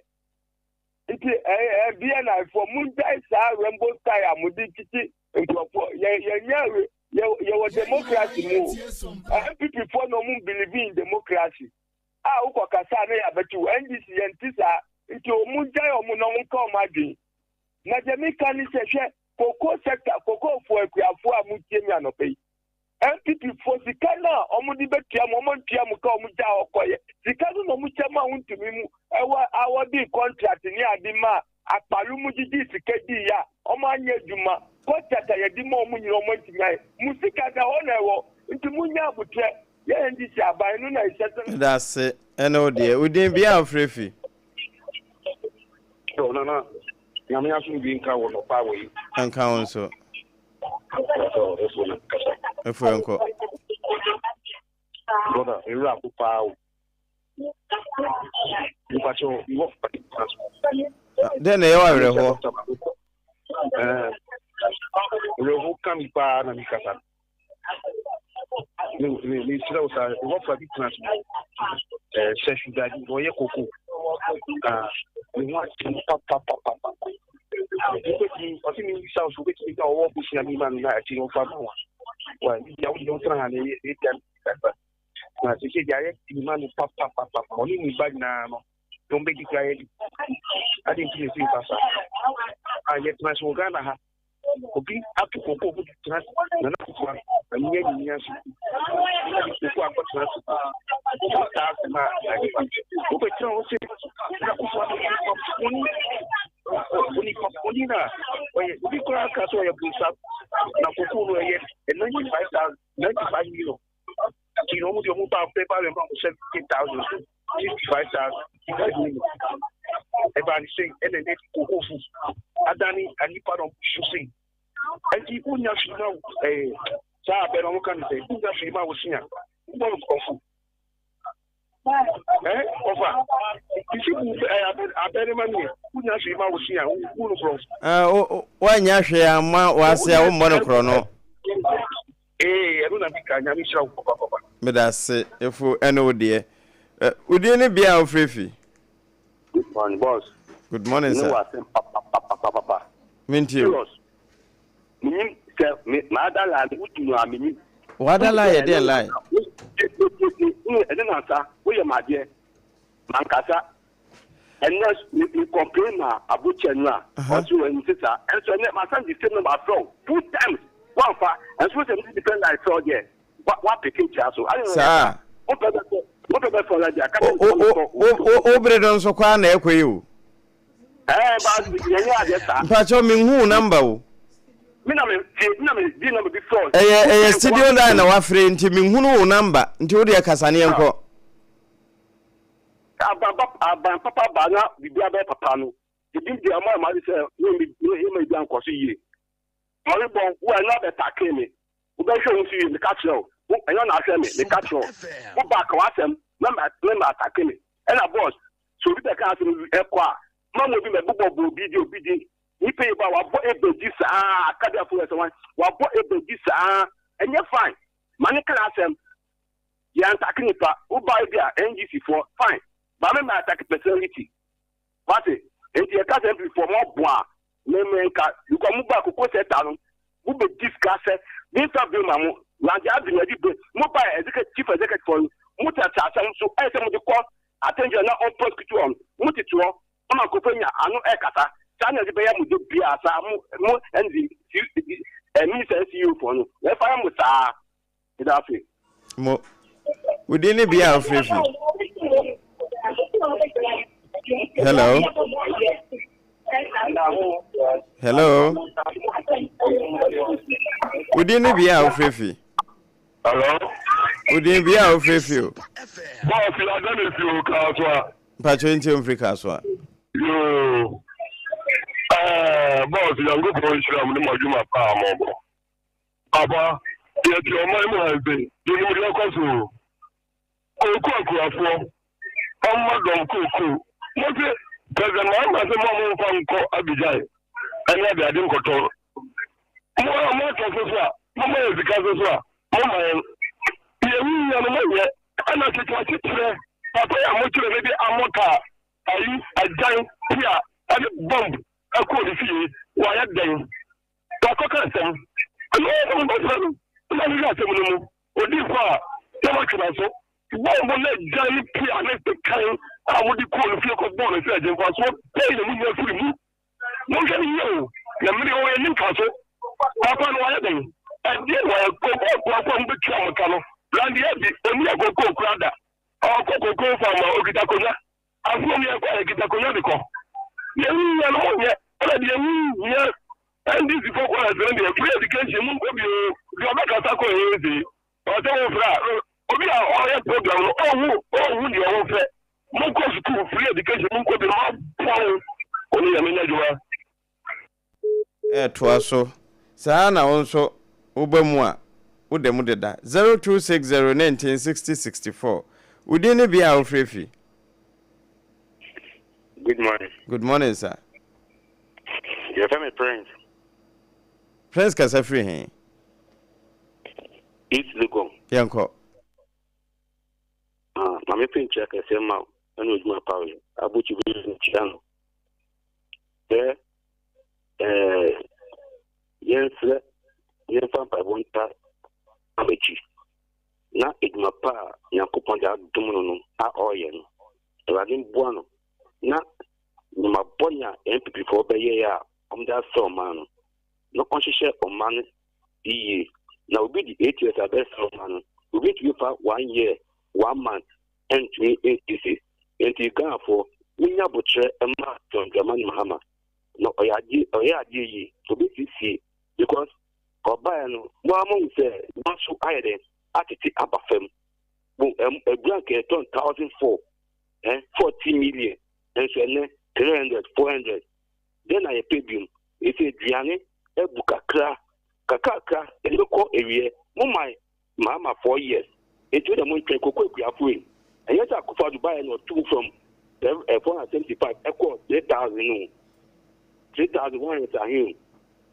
Nti ɛɛ BNI foɔ, mongyae saa Rainbow style a mode kyikyi nkurɔfoɔ, yɛ yɛnyɛ yɛ yɛwɔ democracy mu o. NPP foɔ na ɔmo believe in democracy. A wokɔ kasa a na yɛabɛkye wo, NDC yɛnte saa, nti ɔmo gyae ɔmo na ɔmo nka ɔmo adwene. Na deɛ meka ne sɛ, hwɛ, cocoa sector, cocoa foɔ, akuafoɔ a motie me anɔpa yi, NPP foɔ sika no a wɔn de bɛtua mo, wɔn ntua mo ka wɔn gya hɔ kɔyɛ, sika no na wɔn kyɛ ma wontumi mu ɛwɔ awɔde contract ne ade ma akpalo mu gyigyi sika di yɛ a wɔn anyɛ adwuma, contract a yɛde ma wɔn nyina wɔn antumi ayɛ, mo sika da hɔ na ɛwɔ, nti mo nya abotrɛ, yɛ NDC aban no na ɛhyɛ sɛ. Meda ase ɛne wo deɛ. Wo din bia a wofrɛ fi? Yo, Nana, Nyame asomdwie nka wo nɔpa wɔ yi. Nka wo nso. Efo na kasa. Efo yɛnkɔ. Brother, ewura ko paa o. Mpakyɛ wɔ Dɛn na ɛyɛ wɔ awerɛhoɔ? Awerɛhoɔ ka mi paa na mi kasa. Mesrɛ wo saa wɔfa bi tena so sɛ hwidadi wɔyɛ koko ne ho asɛm papapapapa wobɛtumi ɔse mebisa wo so wobɛtumi sɛ ɔwɔ bosea bi ma no na akyi no ɔfa ma wa wa bia wode wotena ha na ɛbia na sɛ sɛ deɛ ayɛ ma no papapapapa ɔne ne ba nyinaa no na ɔmbɛdi kora yɛ di ade nti ne sɛ mfa sa a yɛtena so wɔ Ghana ha Obi ato koko mu de tena Nana Akufo anyia nyini ase. Na de koko akɔtena ase. Wobɛtaa asɛm a ɛde ba. Wobɛtena hɔ sɛ Nana Akufo Addo. ɔyɛ bonsam na kokoo no ɛyɛ 95,000 95 million nti na ɔmo deɛ ɔmo ba bɛba bɛma mo 70,000 so 65,000 65 million ɛbaa ne sei ɛna ɛnɛ kokoo fu adane anipa na ɔmo su sei ɛnti wonya hwee ma ɛɛ saa abɛ na ɔmo ka ne sɛ wonya hwee ma wo sea wobɔ no kɔfo ɛ ɔfa sisi bu ɛ abɛ abɛ ne ma mi yɛ wonya hwee ma wo sea wo no korɔ. Ɛɛ woanya hwee amma w'ase a wommɔ no korɔ no. Ee ɛno na meka nyame nhyira wo papapapa. Medase efo ɛne wo deɛ. Wo din ne bea a wofrɛ fi? Good morning boss. Good morning sir. Mene wɔ asɛm papapapapapa. Mentie o. Serious. Menyim sɛ me maada lie no wodi mu a menyim. Wada lie yɛ deɛn lie? Ɛne nansa woyɛ me adeɛ mankasa ɛnɛ me me complain ma abokyɛ no a ɔse wɔ ɛnte saa ɛnso ɛnɛ masan de same number afrɛ wo two times woamfa ɛnso wosɛ mede different line frɛ wo deɛ wa peke nkyia so ayɛ saa wopɛ bɛ wopɛ bɛ fɔ la deɛ aka kyɛ wo bere no nso kɔ a na ɛkɔ yi o. Ɛɛ ba yɛnyɛ adeɛ saa. Mpakyɛw menhu wo number o. Me na me tie me na me di number bi frɛ. Ɛyɛ ɛyɛ studio line na wafrɛ nti menhunu wo number nti wo deɛ kasa ne yɛnkɔ. Aban papa aban papa ba na biribi abɛyɛ papa no ebi deɛ ɔmo ayɛ ɔmo ade sɛ yɛ ma ebi ankɔ so yie. Ɔrebɔ wo a ɛno abɛtake me. Wobɛhwɛ wo so yie meka kyerɛ wo. Wo ɛnyɛ na ahwɛ me meka kyerɛ wo. Wo ba ka w'asɛm na ma na ma atake me. Ɛna boss sɛ obi bɛka asɛm bi ɛkɔ a ma mo obi mɛbobɔ bɔ obi di obi di. Nipa yi ba wabɔ ebedi saa akadeafo yɛ sɛ wan wabɔ ebedi saa ɛnyɛ fine. Ma ne ka n'asɛm. Yɛ antake nipa. Wo ba ebi a NGC foɔ fine. Ba me ma atake personality. Wate? Enti yɛka sɛ NPP foɔ mo aboa a, me me nka because mo ba koko sɛta no, mo bɛ di sika sɛ me nfa bi ma mo, Lange Avenue yɛde bi, mo ba executive chief executive foɔ no, mo tete asɛm so ɛyɛ sɛ mo de kɔ attention na ɔn prosecute wɔn, mo tete hɔ ama nkurɔfoɔ anya ano ɛkasa, saa na yɛde bɛyɛ mo de biara saa mo mo ND eh, minister ne CEO foɔ no, yɛfa yɛ mo saa. Meda ase. Mo, wo din ne bea a wofrɛ fi? Hello. Hello. Wo din ne bea a wofrɛ fi? Hello. Wo din bea a wofrɛ fi o? Bɔs yɛada ne fi o Kasoa. Mpakyɛ nti omfiri Kasoa. Yoo. Ɛɛ bɔs Nyankopɔn nhyira mo ne mo adwuma paa mɔbɔ. Papa, yɛte ɔman mu ha nti, yɛnim deɛ ɛkɔ so o. Kooko akuafoɔ, ɔmma dɔm kooko. Mo se President Mahama se mo a momfa nkɔ Abidjan ɛne adeade nkɔtɔ. Mo a moatɔ so so a, momma yɛn sika so so a, momma yɛn. Deɛ ɛho hia no monyɛ. Ɛna kyekyerɛkyekyerɛ, papa yi a mokyerɛ no de amɔ kaa, ayi, agyan, pia, ɛne bomb ɛkɔɔ ne fie, wayɛ dɛn? Wakɔka asɛm. Ɛno ara na mobɛfrɛ no na mahwehwɛ asɛm no mu. Odi fɔ a, na matwe n'aso. Bɔmbo ne agyan ne pea ne sekan a mode kɔɔ ne fie kɔbɔɔ no sɛ agye mfasoɔ bɛn na monya firi mu? Monhwɛ no yie o, na mmere o, ɛnni mfaso. Papa no wayɛ dɛn? Ɛdeɛn na wayɛ? Kokoo akuafoɔ a mobɛtua mo ka no, Randy Abbey, ɔnni akokoo koraa da. Ɔkɔ kokoo farm a, ɔkita akonnwa. Afuom yɛ kɔ a yɛkita akonnwa de kɔ. Deɛ ɛho hia no monyɛ, ɛna deɛ ɛho nhia NDC fo kɔ ɛsene deɛ free education mu nkɔ bio deɛ ɔbɛkasa kɔ ɛyɛ nse ɔsɛ wo frɛ a obi a ɔyɛ program no ɔhu ɔhu deɛ ɔwɔ monkɔ sukuu free education mu nkɔ bio maboa wo ɔne yɛ menyɛ adwuma. Ɛtoa so. Saa ara na wo nso woba mu a, woda mu deda. 0260 19 60 64. Wo din ne bea a wofrɛ fi? Good morning. Good morning, sir. Yɛfrɛ me Prince. Prince kasa firi he? East Legon. Yɛnkɔ. Ah, maame pe nkyia kɛseɛ ma wo ɛne odwuma pa wo yɛ. Abotwi bi nkyia no. Sɛ ɛɛ yɛnsrɛ yɛmfa mpaebɔ nta abakyi na adwuma pa a Nyankopɔn de adom no no a ɔreyɛ no, Awurade mboa no na nneɛma bɔne a NPP foɔ bɛyɛɛ a wɔde asɛ ɔman no, na ɔnhyehyɛ ɔman no yie. Na obi de ATS abɛsɛ ɔman no, obi ntumi fa one year, one month ntumi nsiesie. Enti Ghanafoɔ, monya abotrɛ mma John Dramani Mahama na ɔyɛ adeɛ, ɔyɛ adeɛ yie, ɔbɛsiesie. Because ɔbaeɛ no, mo ara moahu sɛ n'aso ayɛ dɛn atete aba fam. Bo ɛm abura nka yɛtɔn 1004, eh, 40 million, nso ɛnɛ 300, 400. Dɛn na yɛpɛ biom? Ɛsɛ aduane abu kakra, kakrakra, yɛde bɛkɔ awieɛ. Mo man Mahama 4 years, nti wo deɛ montwɛn koko akuafoɔ yi. Ɛnyɛ sɛ Akufo Addo baeɛ na ɔtoo from 475 ɛkɔɔ 3000 no o, 3100 ahe o.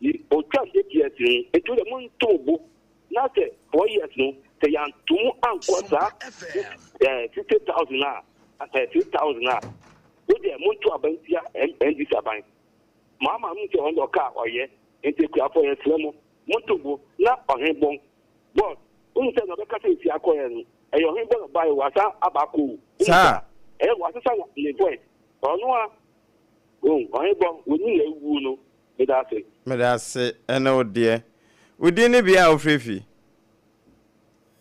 Ɔtwa 8 years no, nti wo deɛ monto mo bo na sɛ 4 years no sɛ yɛanto mu ankɔ saa 60,000 a, 3000 a, wo deɛ monto aban tia NDC aban. Mahama no sɛ ɔno deɛ ɔka a ɔyɛ, nti akuafoɔ yɛsrɛ mo monto bo na ɔhen bɔn. Boss, wohu sɛ nea ɔbɛka sɛ efi akɔɛ no, ɛyɛ ɔhen bɔ na ɔbaeɛ o, wasan aba akɔ o. Wohu Saa. Ɛyɛ wasesa ne voice. Ɔno a, oh, ɔhen bɔ, w'ani na awuo no. Meda ase. Meda ase ɛne wo deɛ. Wo din ne bea a wofrɛ fi?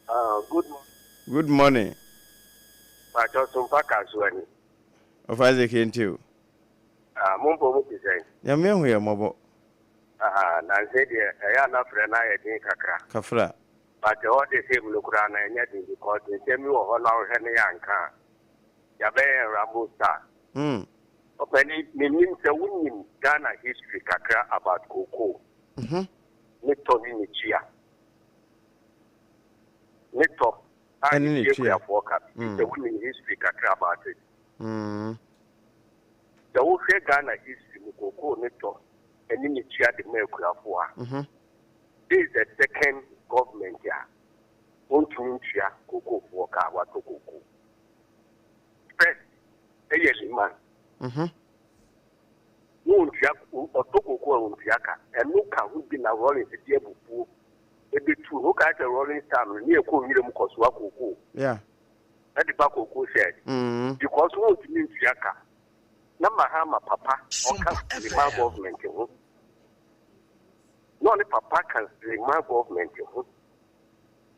Ah, good morning. Good morning. Pacho Sompa Kasuwa ni. Ɔfa Isaac yɛntie o. Ah, mo mpo mo te sɛn? Nyame ahu yɛn mmɔbɔ. Ah, nansa yi deɛ ɛyɛ a na frɛ no ayɛ den kakra. Kafra. But all the same no koraa na ɛnyɛ den because nsɛm bi wɔ hɔ na wohwɛ no yɛ anka a, yɛabɛyɛ yɛn Rambo style. Ɔpani, mennim sɛ wonim Ghana history kakra about cocoa, ne tɔ ne ne tua. Ne tɔ a Ɛne ne yɛtua tua. akuafoɔ ka, mennim sɛ wonim history kakra about it. Sɛ wohwɛ Ghana history mu cocoa ne tɔ ne ne tua de ma akuafoɔ a, this is the second government a wɔntumi ntua cocoafoɔ ka a wɔatɔ cocoa. First ɛyɛ Limann. Na ɔntua, ɔtɔ cocoa a ɔntua ka. Ɛno ka ho bi na Rawlings de abufuo ɛbɛtu no. Wokae sɛ Rawlings time no, ne yɛkɔ nwura mu kɔsoa cocoa ɛde ba cocoa shed because wɔntumi ntua ka. Na Mahama papa ɔka Limann government ho. Na ɔne papa ka Limann government ho.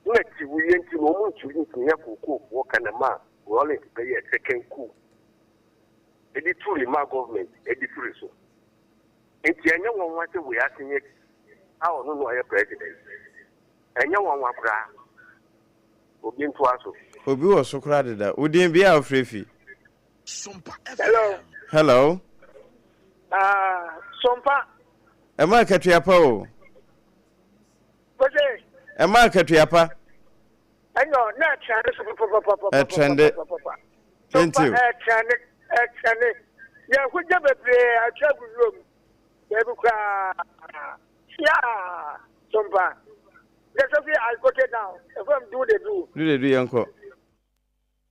Na tiwuyɛ nti no wɔn ntumi ntua cocoafoɔ ka na ma Rawlings bɛyɛ second coup ɛde tu Limann government ɛde firi so. Nti ɛnyɛ nwanwa sɛ wei asen adi a ɔno na ɔyɛ president. Ɛnyɛ nwanwa koraa. Obi ntoa so. Obi wɔ so koraa deda. Wo din bea a wofrɛ fi? Hello. Hello. Ah, Sompa. Ɛma akatua pa o. Kose. Ɛma akatua pa. Ɛnyɛ na ɛtrɛnde so papapapapa. Ɛtrɛnde. Sompa ɛtrɛnde ɛtrɛnde. Yɛn ho gya bebree atwa agu wuram. Baabi koraa. Sia Sompa. The Sophie I got it now. If I'm do the do. Do the do yɛn kɔ.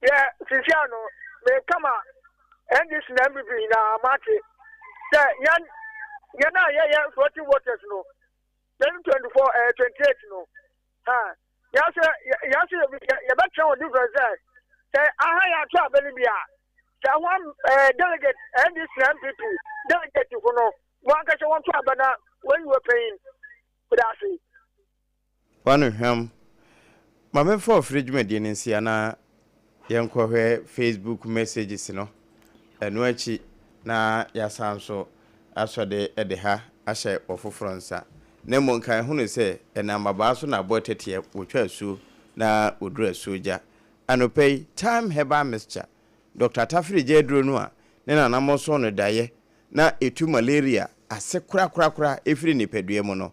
Yɛ sisi ano meka ma NDC na NPP nyinaa mate sɛ yɛn yɛn a yɛyɛ floating waters no 2024 ɛɛ 28 no ha yɛn nso yɛn nso yɛbɛkyerɛ wɔn difference sɛ sɛ aha yɛ ato abɛ no bi a sɛ wɔn ɛɛ delegate NDC na NPP delegate fo no wɔn ankasa wɔn to abɛ na wɔn yi wɔ panyin kura ase. W'ano hwam. Ma memfa ɔfrɛ dwumadie no nsia na yɛnkɔhwɛ Facebook messages no. Ɛno akyi na yɛasan nso asɔ de de ha ahyɛ ɔfoforɔ nsa. Na mmom nkae hunu sɛ ɛnam abaa so na aboa tɛteɛ wɔtwa asuo na wɔduru asuo gya. Anɔpa yi, Thyme Herbal Mixture, Dɔkta Tafere gya aduro no a ne nananom soo no daeɛ na ɛtu malaria ase korakorakora firi nipadua mu no,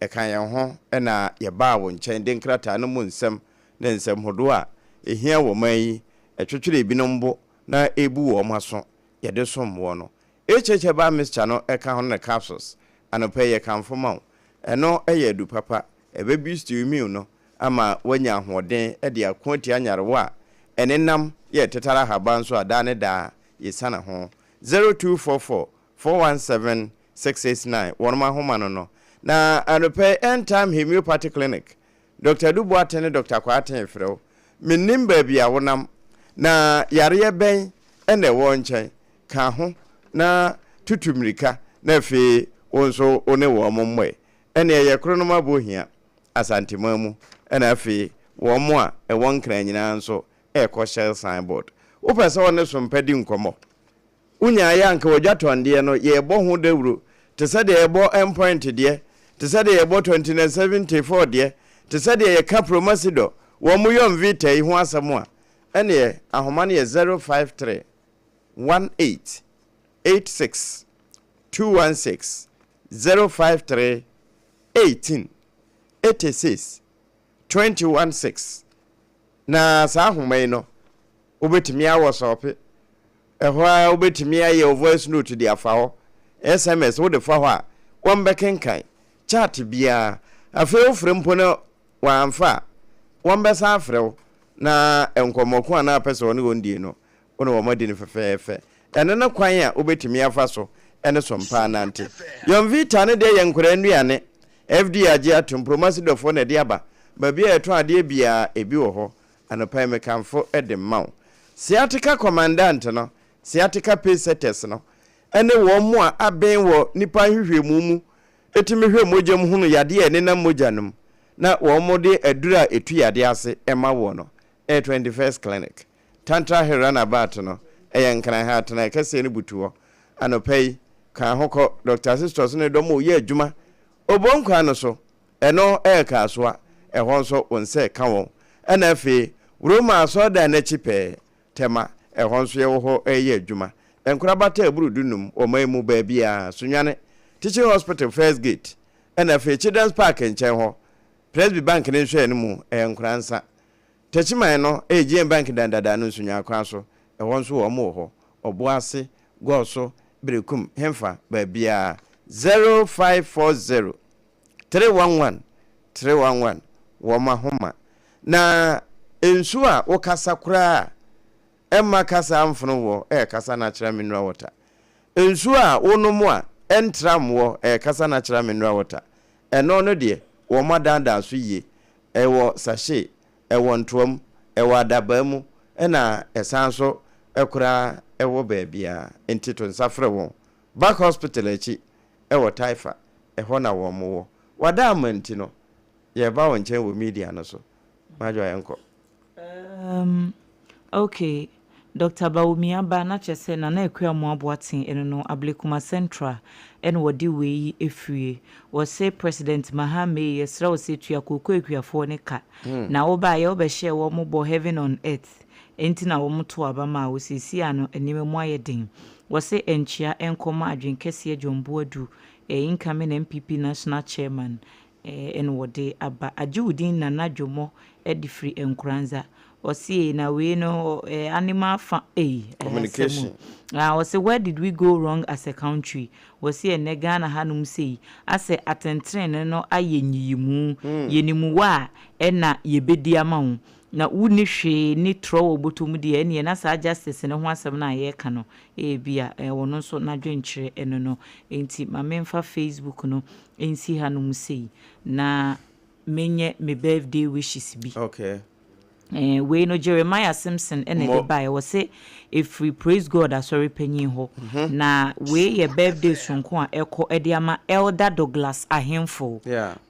Ɛka yɛn ho na yɛbaa wo nkyɛn de nkrataa no mu nsɛm ne nsɛm hodoɔ a ɛhia wɔ man yi, ɛtwetwere ebinom bo na ɛbu wɔn aso, yɛde som woɔ no. HH Herbal Mixture no ka ho ne capsules. Anɔpa yi yɛkamfo ma wo. Ɛno yɛ adu papa. Ɛbɛ boost wo immune no ama woanya ahoɔden de ako atia nyarewa a ɛnenam yɛ tetare ahaban so a daa ne daa yɛsiane ho. 0244 417 669 wɔnom ahoma no no. Na anɔpa yi End Time Homeopathy Clinic, Dɔkta Adu Boateng ne Dɔkta Kwarteng refrɛ wo. Mennim baabi a wonam, na yareɛ bɛn na ɛwɔ wo nkyɛn. Ka ho na tutu mmirika na afei wo nso wo ne wɔn mmɔe. Ɛnneɛ yɛ kronom abɔ hia Asanteman mu na afei wɔn a ɛwɔ Nkran nyinaa nso rekɔ Shell Signboard. Wopɛ sɛ wo ne Sompa di nkɔmmɔ? Wonyaeɛ a anka w'adwatɔndeɛ no yɛrebɔ ho dawuro te sɛ deɛ yɛbɔ Endpoint deɛ. te sɛ deɛ yɛbɔ 2974 deɛ, te sɛ deɛ yɛka Promasidor, wɔn Yomvita yi ho asɛm a, ɛneɛ ahoma no yɛ 053 18 86 216 053 18 86 21 6. Na saa ahoma yi no, wobɛtumi awɔsɔpe. Ɛhɔ ara wobɛtumi ayɛ wo voice note de afa hɔ, SMS wode fa hɔ a, wɔbɛkenkan. Chat biara. Afei wofrɛ mpo na wɔamfa a, wɔbɛsan afrɛ wo na nkɔmmɔ ko a na wopɛ sɛ wɔne wɔn die no, wo ne wɔn adi no fɛfɛɛfɛ. Ɛno ne kwan a wobɛtumi afa so ne Sompa anante. Yomvita no deɛ yɛ nkwadaa nnuane. FDA agye atom, Promasidɔfoɔ na ɛde aba. Baabi a yɛtɔn adeɛ biara, ebi wɔ hɔ. Anɔpa yi mekamfo de ma wo. Sciatica Commandant no, Sciatica Pacesetters no, ne wɔn a aben wɔ nnipa nhwehwɛmu mu tumi hwɛ mogya mu hunu yadeɛ a ɛnenam mogya no mu na wɔde aduru a ɛtu yadeɛ ase ma woɔ no, ɛyɛ 21st Clinic. Tantra Hill Runabout no, ɛyɛ Nkran ha atenaeɛ kɛseɛ no butu hɔ. Anɔpa yi, ka ho kɔ Dɔkta Sistos ne dɔm a wɔyɛ adwuma Obon kwan no so. Ɛno yɛ Kasoa, ɛhɔ nso wo nsa reka wɔn. Ɛna afei Roma asɔredan no akyi pɛɛ, Tema, ɛhɔ nso yɛwɔ hɔ reyɛ adwuma. Nkorabata a ɛboro dunum wɔ ɔman mu baabiara, Sunyani, Teaching Hospital First Gate, ɛna afei Children's Park nkyɛn hɔ, Presby Bank no nhwɛɛ no mu, ɛyɛ Nkoransa. Techiman no yɛ GN Bank dan dada no Nsunyani kwan so, ɛhɔ nso wɔn wɔ hɔ. Ɔboase, Gɔɔso, Berekum, Hemfa, baabiara. 0540 311 311 wɔn ahoma. Na nsuo a wokasa koraa a ɛmma kasa mfono woɔ ɛrekasa natural mineral water. Nsuo a wonom a ɛntram woɔ ɛrekasa natural mineral water. Ɛno no deɛ wɔn adaadaa so yie. Ɛwɔ sachet, ɛwɔ ntoa mu, ɛwɔ adabaa mu ɛna ɛsan nso koraa ɛwɔ baabiara. Nti to nsa frɛ wɔn. Back Hospital akyi wɔ Taifa, ɛhɔ na wɔn wɔ. Wada ama nti no, yɛreba wo nkyɛn wɔ media no so. Madwoa yɛnkɔ. Erm ok, Doctor Bawumia ba na kyerɛ sɛ Nana Akua Amoah Boateng ɛno no Ablekuma Central ɛna wɔde wei firie. Wɔse President Mahama ei yɛsrɛ wo sɛ tua kooko akuafoɔ no ka. Na wobaeɛ wobɛhyɛɛ wɔn bɔ heaven on earth ɛnti na wɔn too aba maa wo seesei a no nneɛma mu ayɛ den. Wɔse ɛnkyea ɛnkɔma adwen kɛseɛ John Boadu eh incoming NPP National Chairman eh ɛna wɔde aba. Agye wo din Nana Dwomo de firi Nkoranza. Ɔse ei na wei no eh animal fa ei ɛyɛ asɛm o. Communication. Ah ɔse where did we go wrong as a country? Wɔse ɛnnɛ Ghana hanom sei asɛ atentenene no ayɛ nyiyimu. Yɛnim wo a ɛna yɛbɛdi ama wo. Na wonni hwee nni torɔ wɔ bɔtɔ mu deɛ ɛneɛ na saa justice no ho asɛm no a yɛreka no ebia ɛɛ ɔno nso n'adwenkyerɛ ɛno no. Enti ma memfa Facebook no nsi hanom sei na menyɛ me birthday wishes bi. Okay. Ɛɛ wei no Jeremiah Simpson na ɛde baeɛ. Ɔse ɛfiri Praise God Asɔre panyin hɔ. Na wei yɛ birthday soronko a ɛkɔ de ama Elder Douglas Ahemfo.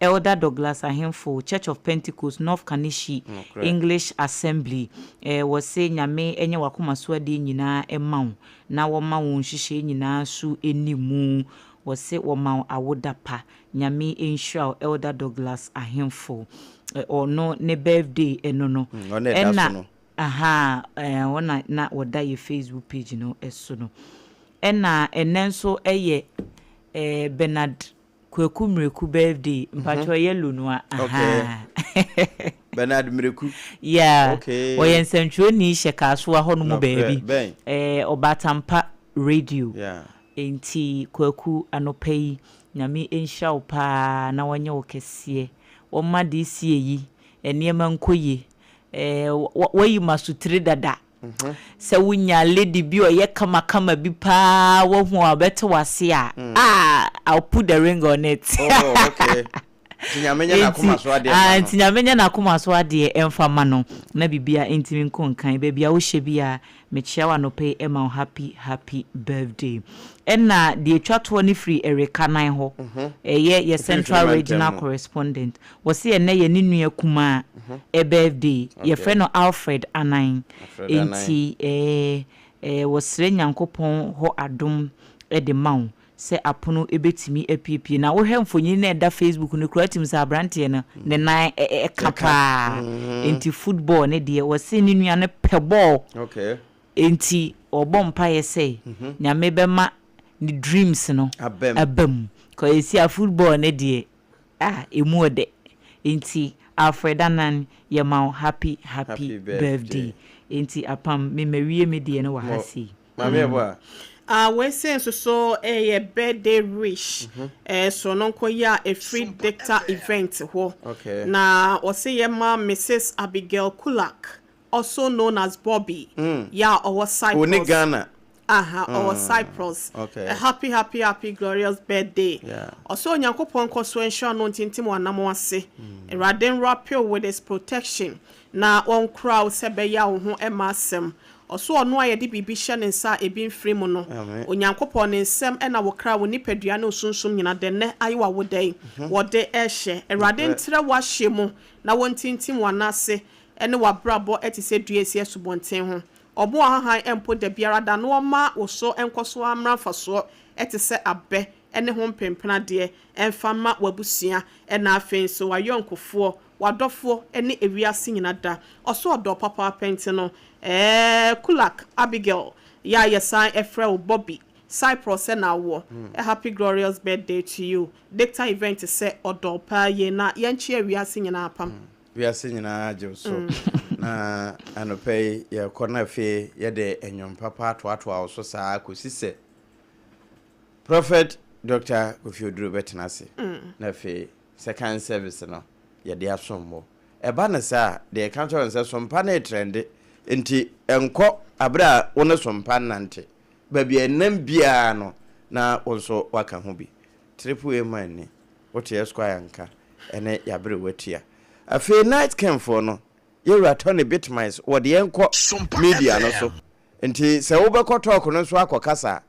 Elder Douglas Ahemfo, Church of Pentecost, North Kaneshie English Assembly. Ɛɛ wɔse Nyame nyɛ w'akoma so adeɛ nyinaa mma wo na wɔma wo nhyehyɛe nyinaa so nni mu. Wɔse wɔma wo awoda pa. Nyame nhyira wo Elder Douglas Ahemfo. Ɔno ne birthday ɛno no. Ɔno ɛda so no. Ahaa eh wɔn na na wɔda yɛ Facebook page no so no. Ɛna ɛnɛ nso ɛyɛ eh Bernard Kwaku Miraku birthday. Mpakyɛw yellow no a. Okay. Ahaa. Bernard Miraku. Yeah. Okay. Ɔyɛ nsɛntwerɛni hyɛ Kasoa hɔ nom Nokorɛ, baabi. bɛn? Eh Ɔbaatampa radio. Yeah. Enti Kwaku anɔpa yi Nyame nhyira wo paa na ɔnyɛ wo kɛseɛ. Wɔma this year yi nneɛma nkɔ yie. Eh, wayi m'asotire dada. Sɛ wonya lady bi a ɔyɛ kamakama bi paa wahu a ɔbɛte w'ase a, ah, I'll put the ring on it. Oh, okay. Nti Nyame nyɛ n'akoma so adeɛ ah, mma no. Nti Nyame nyɛ n'akoma so adeɛ mfa ma no na biribiara ntumi nkɔ nkan. Baabi a wohyɛ biara, mekyea wo anɔpa yi ma wo happy, happy birthday. Ɛna deɛ ɛtwa toɔ no firi Erika nan hɔ, ɛyɛ yɛ Mfimfini Central mantam Regional mu. Correspondent. Wɔse ɛnnɛ yɛ ne nua kumaa birthday, yɛfrɛ no Alfred Anan. Alfred Anan. Enti eh, wɔsrɛ Nyankopɔn hɔ adom de ma wo. sɛ apono bɛtumi apiepie. Na wohwɛ mfonini no a ɛda Facebook no koraa wotim sɛ aberanteɛ no ne nan ɛka paa. Enti football no deɛ wɔse ne nua no pɛ bɔɔl. Enti ɔbɔ mpaeɛ sɛ Nyame bɛma ne dreams no aba mu. Cause ɛsi a football no deɛ ah ɛmu ɔdɛ. Enti Alfred Annan yɛma wo happy happy birthday. Enti Apam me mawie me deɛ no wɔ ha sei. Maame Yeboah. Ah wei sei nso so ɛyɛ birthday wish ɛɛ sorononko yi a ɛfiri Dicta event hɔ. Okay. Na wɔse yɛma Mrs Abigail Kulak also known as Bobby yɛ a ɔwɔ Ɔni Cyprus. Ghana. Aha, ɔwɔ Cyprus. Okay. A happy happy happy glorious birthday. Yeah. Ɔsɛ Onyankopɔn nkɔ so nhyira no ntintim w'anam ase. Awurade nwrap wo with his protection na ɔnkora wo sɛ ɛbɛyɛ a wo ho mma asɛm. Ɔsɛ ɔno a yɛde biribi hyɛ ne nsa a ebi mfiri mu no. Amen. Onyankopɔn ne nsɛm na wo kra, wo nipadua ne wo sunsum nyina dɛ nnɛ ayɛ w'awoda yi wɔde rehyɛ. Awurade Nokorɛ. ntrɛ w'ahyɛ mu na wɔntintim w'anan ase ne w'abrabɔ te sɛ dua a esi asubɔnten ho. Ɔmo ahahan mpo da biara da na ɔma wo so nkɔso ara mmra mfasoɔ te sɛ abɛ ne ho mpempenadeɛ mfa mma w'abusua na afei nso w'ayɔnkofoɔ, w'adɔfoɔ ne ewiase nyina da. Ɔso ɔdɔ papaapa nti no ɛɛ Kulak Abigail yɛ a yɛsan frɛ wo Bobby Cyprus na wowɔ. A happy glorious birthday to you. Dicta event sɛ ɔdɔ wo paa yie na yɛnkyea wiase nyinaa apam. Wiase nyinaa gye wo so. Na anɔpa yi yɛrekɔ na afei yɛde nnwom papa atoatoa wo so saa kɔsi sɛ Prophet Doctor Kofi Oduro bɛtena ase na afei second service no yɛde asom wo. Ɛba no saa a, deɛ yɛka kyerɛ wo ne sɛ sompa no retrɛnde nti nkɔ aberɛ a wo ne sompa nnante. Baabi a ɛnam biara no na wo nso woaka ho bi. Triple A man ni. Wote Esquire nka ɛne yaberewa tia. Afei Night King foɔ no, yɛwura Tony Bitmines wɔde yɛn kɔ Sompa media no so. FM. Nti sɛ wobɛkɔ talk no nso akɔ kasa a,